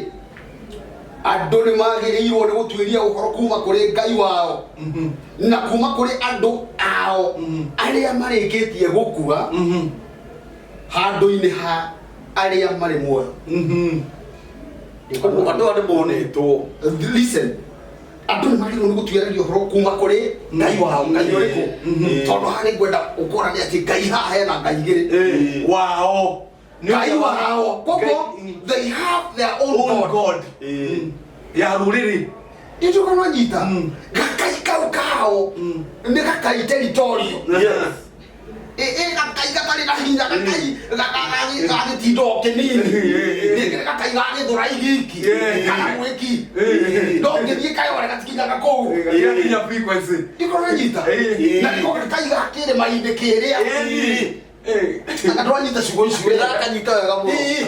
A: andũ nĩ magĩrĩirwo nĩ gũtuĩria ũhoro kuma kũrĩ Ngai wao na kuma kũrĩ andũ ao arĩa marĩkĩtie gũkua handũ-inĩ ha arĩa marĩ muoyo.
C: Andũ aya nĩ monetwo.
A: Listen, andũ nĩ magĩrĩirwo nĩ gũtuĩragia ũhoro kuma kũrĩ Ngai wao. Ngai ũrĩkũ? Tondũ haha nĩ ngwenda ũkorane atĩ Ngai haha hena Ngai igĩrĩ.
D: Wao.
A: Ngai wao, koguo they have their own
D: Own
A: god.
D: God. Ya rũrĩrĩ.
A: Ndiũka nwanyita, gakai kau kao nĩ gakai territorial. Ĩ gakai gatarĩ na hinya, gakai gagĩtinda o kĩnini, rĩngĩ nĩ gakai ga gĩthũrai giki kana mwĩki, no ngĩthiĩ kayore gatikinyaga kũu.
D: Gatigakinya frequency.
A: Ndiũka nwanyita, na nĩko gakai ga kĩrĩma-inĩ kĩrĩa. Anga ndwanyita ciugo icio wega?
C: Ndĩrakanyita wega mũno.
A: Ĩĩ.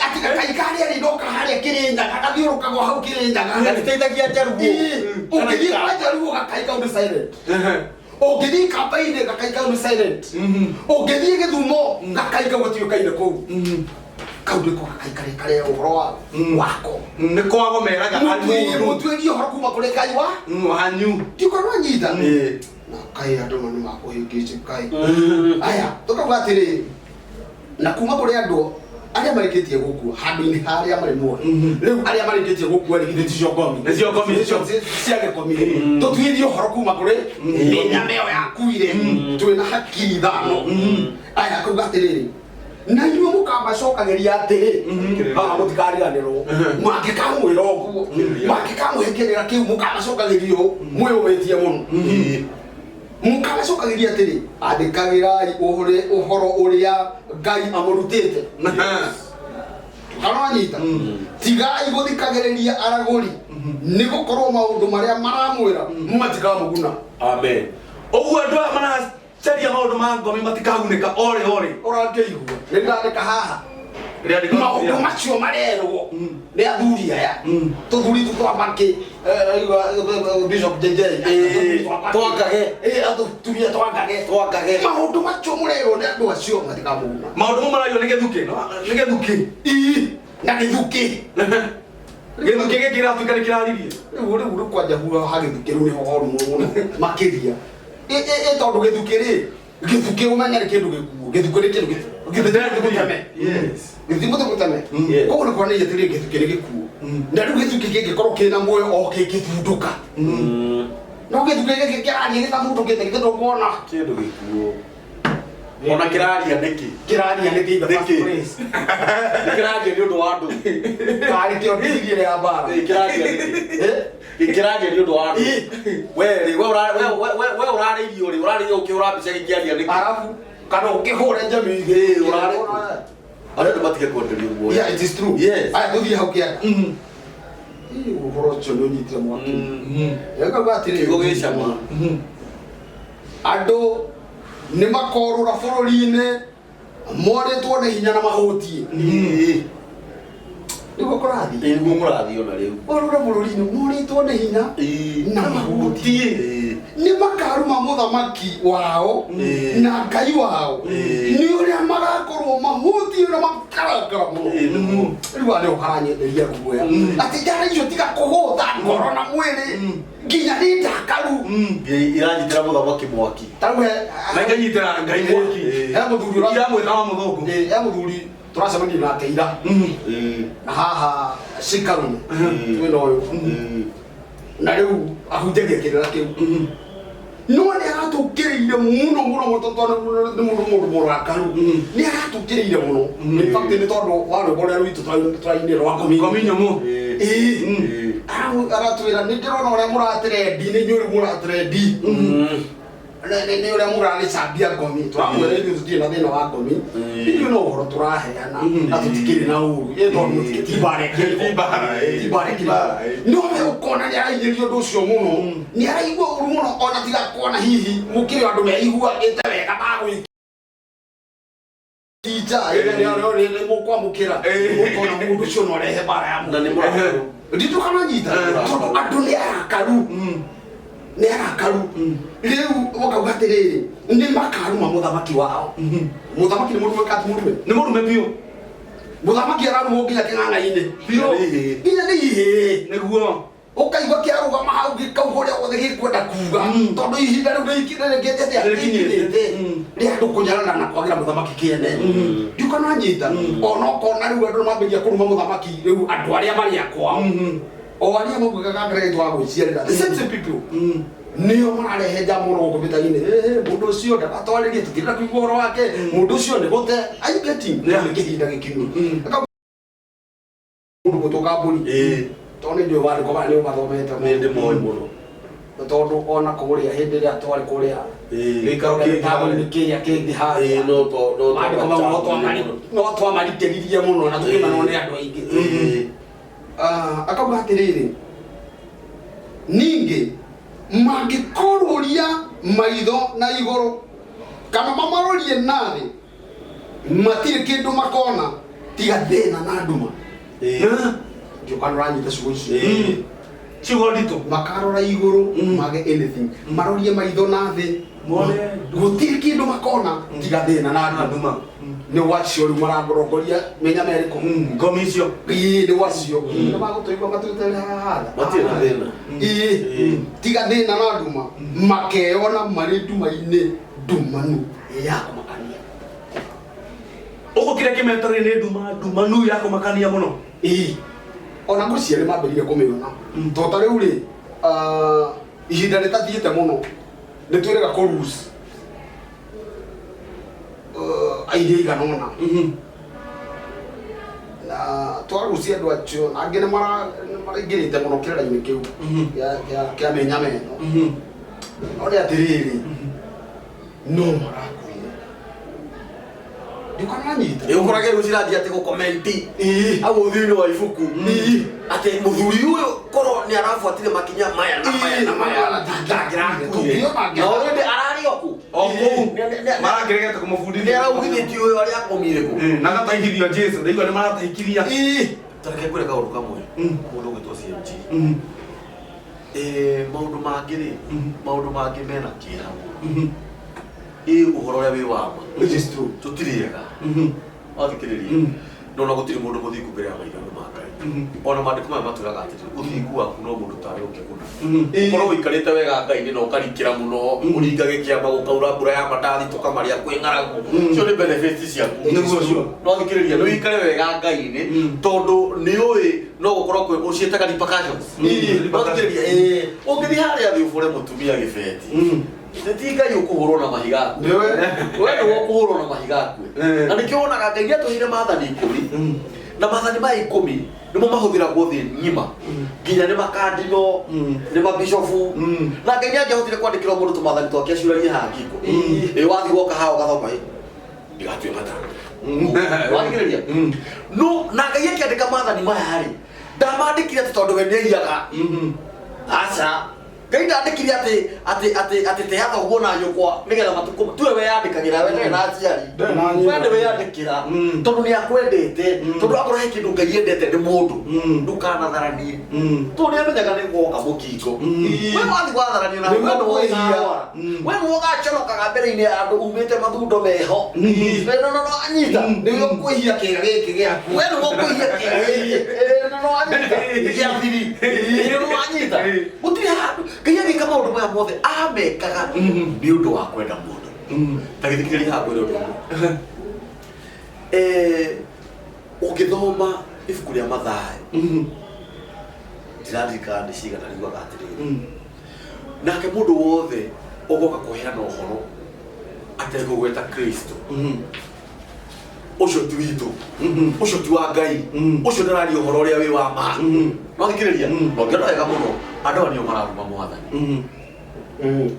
A: Atĩ gakai karĩa rĩ ndoka harĩa Kĩrĩnyaga gathiũrũkagwo hau Kĩrĩnyaga.
C: Gatiteithagia njaruo.
A: Ĩĩ, ũngĩthiĩ kwa njaruo gakai kau nĩ silent, ũngĩthiĩ kamba-inĩ gakai kau nĩ silent, ũngĩthiĩ Gĩthumo gakai kau gatiũkaine kũu. Kau nĩko gakai karĩa karĩa ũhoro wa wako.
D: Nĩ kwago meraga
A: Mũtuĩrie
D: andũ.
A: Mũtuĩrie ũhoro kuma kũrĩ Ngai wa
D: Wanyu.
A: Ndiũka nwanyita. Na kai andũ nĩ makũhĩngĩce kai. Aya, tũkauga atĩrĩ, na kuma kũrĩ andũ Arĩa marĩkĩtie gũkua handũ-inĩ ha arĩa marĩ muoyo. Rĩu arĩa marĩkĩtie gũkua rĩ, githĩ ticio ngomi?
D: Nĩcio ngomi.
A: Nĩcio cia gĩkomi rĩ. Tũtuĩrie ũhoro kuma kũrĩ mĩnyama ĩyo yakuire. Twĩna hakiri ithano. Aya akauga atĩrĩrĩ, na inyuĩ mũkamacokagĩria atĩrĩ, haha mũtikariganĩrwo, mangĩkamwĩra ũguo, mangĩkamũhe kĩrĩra kĩu, mũkamacokagĩria ũũ mwĩyũmĩtie mũno. Mũkamacokagĩria atĩrĩ, andĩkagĩrai ũhoro ũrĩa Ngai amũrutĩte. Kana wanyita? Tigai gũthikagĩrĩria aragũri, nĩ gũkorwo maũndũ marĩa maramwĩra matikamũguna.
C: Amen.
D: Ũguo andũ aya maracaria maũndũ ma ngomi matikagunĩka ore ore.
A: Ũrakĩigua? Nĩ ndĩrandĩka haha.
D: Rĩandĩko
A: Maũndũ macio marerwo nĩ athuri aya, tũthuri tu twa makĩ, Bishop JJ,
C: Twangage.
A: Atumia twangage.
C: Twangage.
A: Maũndũ macio mũrerwo nĩ andũ acio matikamũguna.
D: Maũndũ mau marario nĩ gĩthukĩ, nĩ gĩthukĩ.
A: Ii, na gĩthukĩ.
D: Gĩthukĩ gĩkĩ kĩratuĩka nĩ kĩraririe.
A: Rĩu kwanja hura ha gĩthukĩ rĩu nĩho horu mũno makĩria. Ĩ tondũ gĩthukĩ rĩ, gĩthukĩ ũmenye nĩ kĩndũ gĩkuũ. Gĩthukĩ nĩ kĩndũ gĩkuũ. Gĩthukĩ nĩ gĩteme.
D: Yes.
A: Gĩthukĩ nĩ gĩteme.
C: Yes.
A: Koguo nĩ kuonania atĩrĩrĩ, gĩthukĩ nĩ gĩkuũ. Na rĩu gĩthukĩ kĩngĩkorwo kĩna muoyo o kĩngĩthundũka. No gĩthukĩ gĩkĩ kĩraria gĩtathundũkĩte, githĩ ndũkuona?
C: Kĩndũ gĩkuũ. Ona kĩraria nĩkĩ?
A: Kĩraria nĩkĩ in the first
C: Nĩkĩ?
A: place?
C: Nĩ kĩraria nĩ ũndũ wa andũ.
A: Karĩ kĩo ndĩirie ya mbara.
C: Ĩ, kĩraria nĩkĩ? Ĩ, kĩraria nĩ ũndũ wa andũ. We rĩ, we we ũrarĩirio rĩ, ũrarĩirio ũkĩhũra mbica gĩkĩaria nĩkĩ?
A: Arabu kana ũkĩhũre njemi.
C: Ĩ, ũrarĩ kũ? Arĩa andũ matige kwenderio guoya.
A: Yeah, it is true.
C: Yes.
A: Aya tũthiĩ hau kĩanda. Ĩ, ũhoro ũcio nĩ ũnyitire mwaki. Ngauga atĩrĩrĩ.
C: Kiugo gĩ cama.
A: Andũ nĩ makorũra bũrũri-inĩ morĩtwo nĩ hinya na mahũtiĩ. Nĩguo kũrathiĩ.
C: Ĩ, nĩguo mũrathiĩ ona rĩu.
A: Orũra bũrũri-inĩ morĩtwo nĩ hinya na mahũtiĩ. Nĩ makaruma mũthamaki wao na Ngai wao. Nĩ ũrĩa magakorwo mahũtiĩ na makarakara mũno. Rĩu haha nĩho haranyenderia guoya. Atĩ njara icio tiga kũhũta ngoro na mwĩrĩ nginya nĩ ndakaru.
C: Iranyitĩra mũthamaki mwaki.
A: Ta rĩu
D: Na ikanyitĩra Ngai mwaki.
A: he mũthuri
D: Iramwĩta wa mũthũngũ.
A: He mũthuri tũracemania nake ira. Na haha Cikarume twĩna ũyũ. Na rĩu ahunjagia kĩrĩra kĩu. No nĩ aratũkĩrĩire mũno mũno mũno tondũ nĩ mũndũ mũrakaru. Nĩ aratũkĩrĩire mũno. In fact nĩ tondũ wa rwĩmbo rũrĩa rwitũ tũrainĩ rwa ngomi.
D: Ngomi nyũmũ.
A: Ĩĩ. Aratwĩra nĩ ndĩrona ũrĩa mũratrendi, nĩ inyuĩ rĩu mũratrendi. Nĩ ũrĩa mũragĩcambia ngomi. Tũramwĩra ithuĩ tũtirĩ na thĩna wa ngomi. Ithuĩ no ũhoro tũraheana na tũtikĩrĩ na ũru. Ĩ tondũ ti mbara ĩkĩrĩ ho.
D: Ti mbara, ĩ.
A: Ti mbara ĩkĩrĩ ho. No we ũkona nĩ araihĩria ũndũ ũcio mũno. Nĩ araigua ũru mũno ona tiga kuona hihi gũkĩrĩ andũ meiguanĩte wega magwĩka. Tija, ĩrĩa nĩ mũkwamũkĩra. Ũkona mũndũ ũcio no arehe mbara ya
C: Na nĩ
A: mũndũ.
C: mũrakaru.
A: Nditũkana nyita tondũ andũ nĩ arakaru. Nĩ arakaru. Rĩu ũkauga atĩrĩrĩ, nĩ makaruma mũthamaki wao. Mũthamaki nĩ mũrume kana ti mũrume?
D: Nĩ mũrume biũ.
A: Mũthamaki ararumwo nginya kĩng'ang'a-inĩ.
D: Biũ.
A: Nginya nĩ ihĩĩ.
D: Nĩguo.
A: Ũkaigua kĩarũgama hau gĩkauga ũrĩa wothe gĩkwenda kuga. Tondũ ihinda rĩu rĩkĩte atĩa?
D: Rĩkinyĩte.
A: Rĩkinyĩte. Rĩa andũ kũnyarara na kwagĩra mũthamaki kĩene. Ndiũkana nyita. Ona ũkona rĩu andũ nĩmambĩrĩria kũruma mũthamaki rĩu andũ arĩa marĩ a kwao. O arĩa maugaga gakĩrĩa gwa gwĩciarĩra. The same same people. Nĩo mararehe njamu mũno gũkũ mĩtari-inĩ. Mũndũ ũcio ndagatwarĩrie, tũtirenda kũigua ũhoro wake. Mũndũ ũcio nĩ gũte. Are you getting?
D: Yeah.
A: Nĩ kĩhinda gĩkinyu. Mũndũ gũtũka mbũri. Tondũ nĩ njũĩ wandĩko maya nĩ ũmathomete
C: Nĩ ndĩmoĩ mũno.
A: Tondũ ona kũrĩa hĩndĩ ĩrĩa twarĩ kũrĩa
D: Gĩikaro kĩngĩ
A: taũni kĩrĩa kĩngĩ harĩa.
C: Ĩ, no to no
A: Maandĩko mau no twamarikĩririe mũno na tũkĩmenwo nĩ andũ aingĩ. Akauga atĩrĩrĩ, ningĩ mangĩkorũria maitho na igũrũ kana mamarorie na thĩ, matirĩ kĩndũ makona tiga thĩna na nduma. Ndiũka nĩũranyita ciugo icio.
D: Ciugo nditũ.
A: Makarora igũrũ mage anything, marorie maitho na thĩ
D: Mone
A: gũtirĩ kĩndũ makona tiga thĩna na
D: na
A: nduma.
D: nduma.
A: Nĩ wacio rĩu mararongoria menya merĩkũ.
D: Ngomi icio.
A: Ĩĩ, nĩ wacio. Nĩ magũtũigua matũĩte haha.
C: Matirĩ na thĩna.
A: Ĩĩ, tiga thĩna na nduma, makeyona marĩ nduma-inĩ ndumanu ya kũmakania.
D: Ũguo kĩrĩa kĩmetereire nĩ nduma ndumanu ya kũmakania mũno.
A: Ĩĩ, ona ngwĩciria nĩ mambĩrĩire kũmĩona to ta rĩu rĩ, ihinda rĩtathiĩte mũno nĩ twĩrĩga kũ lose aingĩ aigana ũna na twarucia andũ acio na angĩ nĩ maraingĩrĩte mũno kĩrĩra-inĩ kĩu kĩa menya meno. No nĩ atĩrĩrĩ, no marakuire ndikananyita.
C: Ĩ ũkorage rĩu cirathiĩ atĩ gũkomenti
A: Ĩĩ.
C: hau ũthiũ-inĩ wa ibuku atĩ mũthuri ũyũ korwo nĩ arabuatire makinya maya na maya na maya ndangĩrakuire.
A: Tũngĩona
C: Na already ararĩ o kũ?
D: O kũu.
C: Nĩ
D: Marakĩregete kũmũbundithia.
C: araugithĩtio ũyũ arĩa akomire kũ?
D: Na agatahithio Jesu. Ndaigua nĩ maratahikithia.
C: Ta reke ngwĩre kaũndũ kamwe mũndũ ũgwĩtwo CMG. Maũndũ mangĩ rĩ, maũndũ mangĩ mena kĩeha mũno. Ĩ ũhoro ũrĩa wĩ wa ma.
A: Which is true.
C: Tũtirĩ ega. Wathikĩrĩria. No na gũtirĩ mũndũ mũthingu mbere ya maitho ma Ngai. Ona maandĩko maya matwĩraga atĩrĩ, ũthingu waku no mũndũ tarĩ ũngĩguna. Ũkorwo ũikarĩte wega Ngai-inĩ na ũkarikĩra mũno, ũringage kĩama gũkaura mbura ya mandathi tũkamarĩa kwĩ ng'aragu. Icio nĩ benefits ciaku.
D: Nĩguo ũcio.
C: No thikĩrĩria, nĩ ũikare wega Ngai-inĩ tondũ nĩ ũĩ no gũkorwo kwĩ ũciĩtaga repercussions. No thikĩrĩria, ũngĩthiĩ harĩa thĩ ũbũre mũtumia gĩbeti. Ti Ngai ũkũhũrwo na mahiga akue.
A: Nĩwe.
C: We nĩwe ũkũhũrwo na mahiga akue. Na nĩkĩo wonaga Ngai nĩatũheire maathani 10 na maathani maya 10 nĩmo mahũthĩragwo thĩ ng'ima nginya nĩ makandino nĩ mabishofu na Ngai nĩangĩahotire kwandĩkĩra mũndũ tũmathani twake acuranie haha ngingo. Ĩ wathiĩ woka haha ũgathoma ĩ ndigatue mata. Wathikĩrĩria? No na Ngai akĩandĩka maathani maya rĩ, ndamandĩkire atĩ tondũ we nĩaiyaga. Aca. Ngai ndandĩkire atĩ atĩ atĩ atĩ tea thoguo na nyũkwa nĩgetha matukũ tuwe weyandĩkagĩra we ndarĩ na aciari.
A: Ndarĩ na nyina.
C: We nĩ weyandĩkĩra tondũ nĩ akwendete tondũ akorwo he kĩndũ Ngai endete nĩ mũndũ ndũkanatharanie tondũ nĩ amenyaga nĩ goka mũkingo. We wathiĩ watharania na
A: Nĩ
C: we nĩ
A: ũkwĩhia.
C: ũkarwara. We nĩ ũgaconokaga mbere-inĩ ya andũ umĩte mathundo meho. We no no no anyita.
A: Nĩwe ũkwĩhia kĩĩga gĩkĩ gĩaku.
C: We nĩ ũkwĩhia kĩĩga gĩkĩ. No no anyita. Gĩa thiri. No no anyita. Gũtirĩ handũ Ngai agĩka maũndũ maya mothe amekaga nĩ ũndũ wa kwenda mũndũ. Ta gĩthikĩrĩria haha ngwĩre ũndũ ũmwe. Ũngĩthoma ibuku rĩa Mathayo, ndiraririkana nĩ cigana riugaga atĩrĩrĩ, nake mũndũ wothe ũgoka kũheana ũhoro atekũgweta Kristo, ũcio ti witũ, ũcio ti wa Ngai, ũcio ndararia ũhoro ũrĩa wĩ wa ma. No thikĩrĩria, na ũngĩona wega mũno andũ aya nĩo mararuma mwathani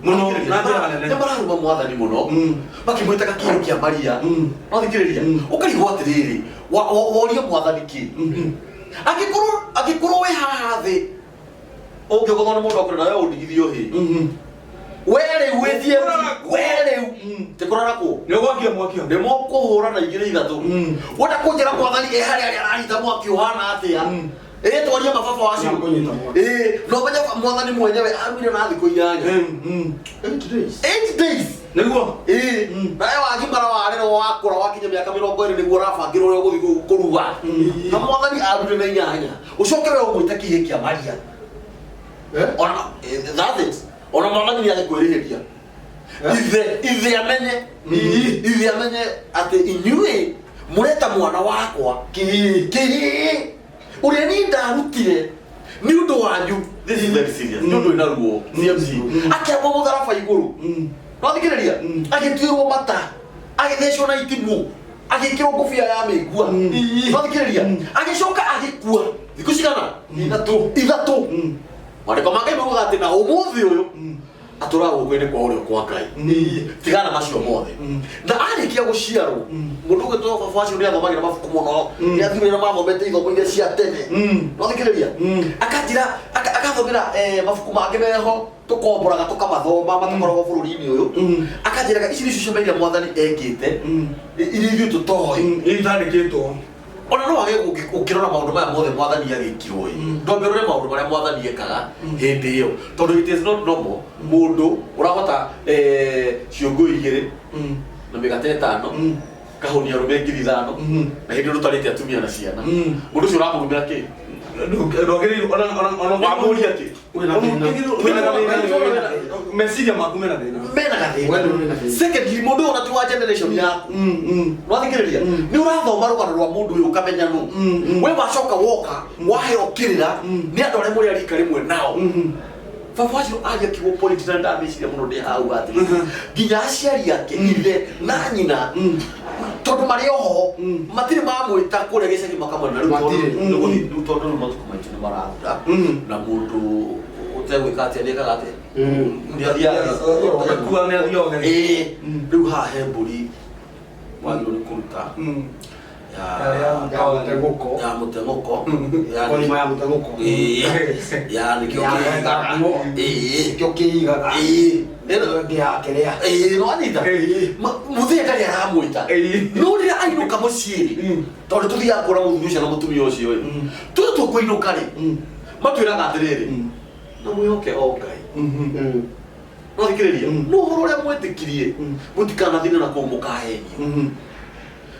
D: Mũno na njĩra nene.
C: Nĩ mararuma mwathani mũno makĩmwĩtaga kĩndũ kĩa Maria. No thikĩrĩria, ũkarigwo atĩrĩrĩ, worie mwathani kĩ? Angĩkorwo wĩ haha thĩ ũngĩgũthwo nĩ mũndũ akwĩra nawe ũndigithio hĩ, we rĩu wĩthiĩ we rĩu ti kũrora kũ
D: Nĩ ũgwakia mwaki hau.
C: nĩ mũkũhũra na igĩrĩ ithatũ. Wenda kũnjĩra mwathani ĩ harĩa arĩa aranyita mwaki ũhana atĩa? Ĩ twarie mababa wacio.
A: Nĩakũnyita mwaki.
C: Ĩ no menye mwathani mwenyewe aruire na thikũ 8.
A: 8 days.
C: 8 days.
D: Nĩguo.
C: Ĩ nawe wagimara warerwo wakũra wakinya mĩaka 20 nĩguo ũrabangĩrwo ũrĩa ũgũthiĩ kũrua. Na mwathani arutire na 8. Ũcoke we ũmwĩte kĩhĩ kĩa Maria. Ona that's it. Ona mwathani nĩ agĩkwĩrĩhĩria. Ithe amenye. Ithe amenye atĩ inyuĩ mũreta mwana wakwa kĩhĩ ũrĩa niĩ ndarutire nĩ ũndũ wanyu. This is very serious. Nĩ ũndũ wĩna ruo. CMC. Akĩambwo mũtharaba igũrũ. No thikĩrĩria, agĩtuĩrwo mata, agĩthecwo na itimũ, agĩkĩrwo ngũbia ya mĩigua. No thikĩrĩria, agĩcoka agĩkua thikũ cigana? Ithatũ. Maandĩko ma Ngai maugaga atĩ na ũmũthĩ ũyũ atũraga guoko-inĩ kwa ũrĩo kwa Ngai. Tigana macio mothe. Na arĩkia gũciarwo, mũndũ ũgwĩtwo baba wacio nĩ athomagĩra mabuku mũno, nĩ athuri arĩa mathomete ithomo iria cia tene. No thikĩrĩria, akanjĩra akathomera mabuku mangĩ meho tũkomboraga tũkamathoma matakoragwo bũrũri-inĩ ũyũ. Akanjĩraga ici nĩcio ciama iria mwathani ekĩte iria ithuĩ tũtoĩ.
D: Itandĩkĩtwo.
C: Ona no wage ũkĩrora maũndũ maya mothe mwathani agĩkirwo ĩ, ndwambe ũrore maũndũ marĩa mwathani ekaga hĩndĩ ĩyo, tondũ it is not normal mũndũ ũrahota ciũngũ 2 na mĩgate 5 kahũnia arũme 5,000 na hĩndĩ ĩyo ndũtarĩte atumia na ciana. Mũndũ ũcio ũramũrumĩra kĩ?
D: Ndwagĩrĩirwo ona ona ona
C: Wamũria kĩ?
F: Wĩna thĩna.
D: Wĩna thĩna. Meciria maku mena thĩna.
C: Mena
F: Wena
C: gathĩna.
F: wĩna thĩna.
C: Secondly, mũndũ ũyũ ona ti wa generation yaku. Nwathikĩrĩria nĩ ũrathoma rũgano rwa mũndũ ũyũ ũkamenya nũ. We wacoka woka waheo kĩrĩra nĩ andũ arĩa mũrĩ a rika rĩmwe nao. Baba wacio aria kiugo point na ndameciria mũno ndĩ hau atĩrĩrĩ, nginya aciari ake, ithe na nyina, tondũ marĩ oho matirĩ mamwĩta kũrĩa gĩcagi makamwĩra rĩu tondũ
F: Matirĩ.
C: rĩu tondũ rĩu matukũ maitũ nĩ marathira na mũndũ ũtegwĩka atĩa nĩekaga atĩa, nĩ athiaga.
D: Akua nĩ athiaga.
C: Ĩĩ, rĩu haha he mbũri wagĩrĩirwo nĩ kũruta ya
F: Ya mũteng'ũko.
C: ya mũteng'ũko.
F: Ngorima ya mũteng'ũko.
C: Ĩĩ, ya nĩkĩo
F: Ya
C: kĩigaga.
F: nguo.
C: Ĩĩ.
F: Nĩkĩo kĩigaga.
C: Ĩĩ.
F: Ĩno ya kĩrĩa.
C: Ĩĩ, nĩwanyita?
D: Ĩĩ.
C: Mũthee ndarĩ aramwĩta.
D: Ĩĩ.
C: No rĩrĩa ainũka mũciĩ rĩ, tondũ tũthiaga kuona mũthuri ũcio na mũtumia ũcio ĩ, tũtũ tũkũinũka rĩ, matwĩraga atĩrĩrĩ, na mwĩhoke o Ngai. No thikĩrĩria, no ũhoro ũrĩa mwetĩkirie mũtikanathire na kũu mũkahenio.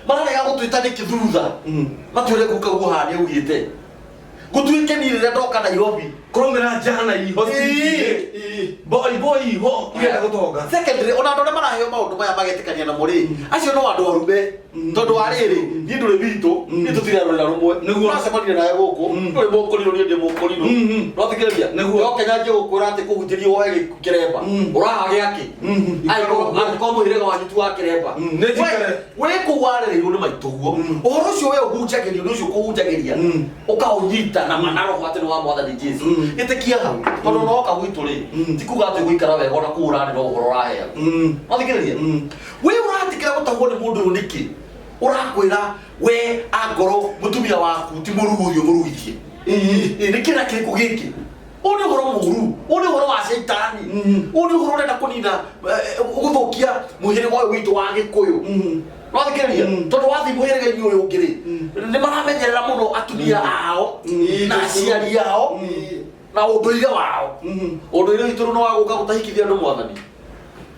C: Mararega gũtwĩta nĩkĩ thutha matwĩre guka guo haha nĩaugĩte gũtuĩke niĩ rĩrĩa ndoka Nairobi.
D: Kũraumĩra njana iho.
C: Ĩĩ.
D: Boy boy iho irenda gũtonga.
C: Secondly, ona andũ arĩa maraheo maũndũ maya magetĩkania namo rĩ, acio no andũ arume, tondũ wa rĩrĩ, niĩ ndũrĩ witũ, niĩ tũtirarũrĩra rũmwe.
D: Nĩguo.
C: Tũracemania nawe gũkũ, ndũrĩ mũkũrirũ, niĩ ndĩ mũkũrirũ. Nothikĩrĩria,
D: Nĩguo.
C: yoke nyanjie gũkwĩra atĩ kũhunjĩria woe kĩremba, ũraha gĩakĩ? Angĩkorwo mũhĩrĩga wanyu ti wa kĩremba.
D: Nĩ njikare.
C: Wĩ kũu warereirwo nĩ maitũguo, ũhoro ũcio we ũhunjagĩrio nĩ ũcio ũkũhunjagĩria, ũkaũnyita na mana roho atĩ nĩ wa mwathani Jesu. Ĩtĩkia hau, tondũ noka gwitũ rĩ, ti kuga atĩ gũikara wega ona kũu ũrarĩ no ũhoro ũraheagwo. Wathikĩrĩria, we ũratikĩra gũtahwo nĩ mũndũ ũyũ nĩkĩ? Ũrakwĩra we angorwo mũtumia waku ti mũrugu, ũthiĩ ũmũruithie. Ĩĩ, nĩ kĩrĩra kĩrĩkũ gĩkĩ? Ũyũ nĩ ũhoro mũũru, ũyũ nĩ ũhoro wa caitani, ũyũ nĩ ũhoro ũrenda kũnina, gũthũkia mũhĩrĩga ũyũ witũ wa Gĩkũyũ. Wathikĩrĩria, tondũ wathiĩ mũhĩrĩga-inĩ ũyũ ũngĩ rĩ, nĩ maramenyerera mũno atumia ao na aciari ao na ũndũire wao. Ũndũire witũ rĩu nĩ wa gũka gũtahikithia andũ mwathani.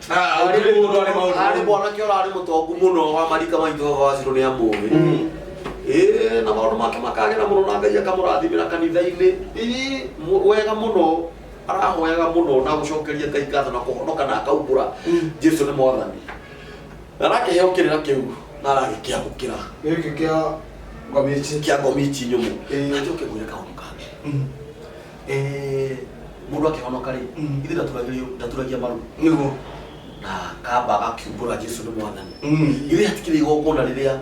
C: Arĩ mwanake ũrarĩ mũtongu mũno wa marika maitũ baba wacirwo nĩ amũĩ. Ĩĩ, na maũndũ make makagĩra mũno na Ngai akamũrathimĩra kanitha-inĩ. Ĩĩ, wega mũno, arahoyaga mũno na gũcokeria Ngai ngatho na kũhonoka na akaumbũra Jesu nĩ mwathani. Na arakĩheo kĩrĩra kĩu na aragĩkĩamũkĩra.
F: Gĩkĩ kĩa ngomici.
C: Kĩa ngomici nyũmũ.
F: Ĩĩ.
C: Na njoke ngwĩre kaũndũ kangĩ. Mũndũ akĩhonoka rĩ, ithuĩ ndaturagia maru.
D: Nĩguo.
C: Na kamba agakiumbũra Jesu nĩ mwathani. Ithuĩ hatikĩrĩ igongona rĩrĩa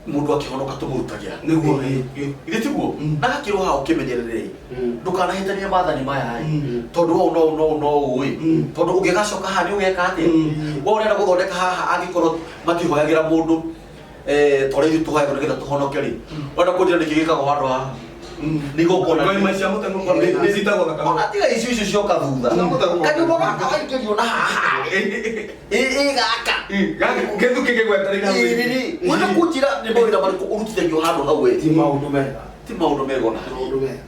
C: mũndũ akĩhonoka tũmũrutagĩra.
D: Nĩguo.
C: Ithuĩ tiguo? Na gakĩrwo haha ũkĩmenyerere, ndũkanahĩtanie maathani maya ĩ, tondũ ũũ no no no ũũ ĩ, tondũ ũngĩgacoka haha nĩ ũgeka atĩa? We ũrenda gũthondeka haha angĩkorwo matihoyagĩra mũndũ, ta ũrĩa ithuĩ tũhoyagĩrwo nĩgetha tũhonoke rĩ, ũrenda kũnjĩra nĩkĩ gĩkagwo handũ haha? Nĩ igongona.
D: Ngoima cia mũteng'ũko nĩ citagwo thakame.
C: Ona tiga icio icio cioka thutha.
F: Cia mũteng'ũko.
C: Kanyũmba gaka waingĩrio na haha ĩ, ĩ gaka.
D: Gĩthukĩ gĩgwetereire hau.
C: Ĩ, wenda kũnjĩra nĩ mawĩra marĩkũ ũrutithagio handũ hau we?
F: Ti maũndũ mega.
C: Ti maũndũ mega ona.
F: Maũndũ mega.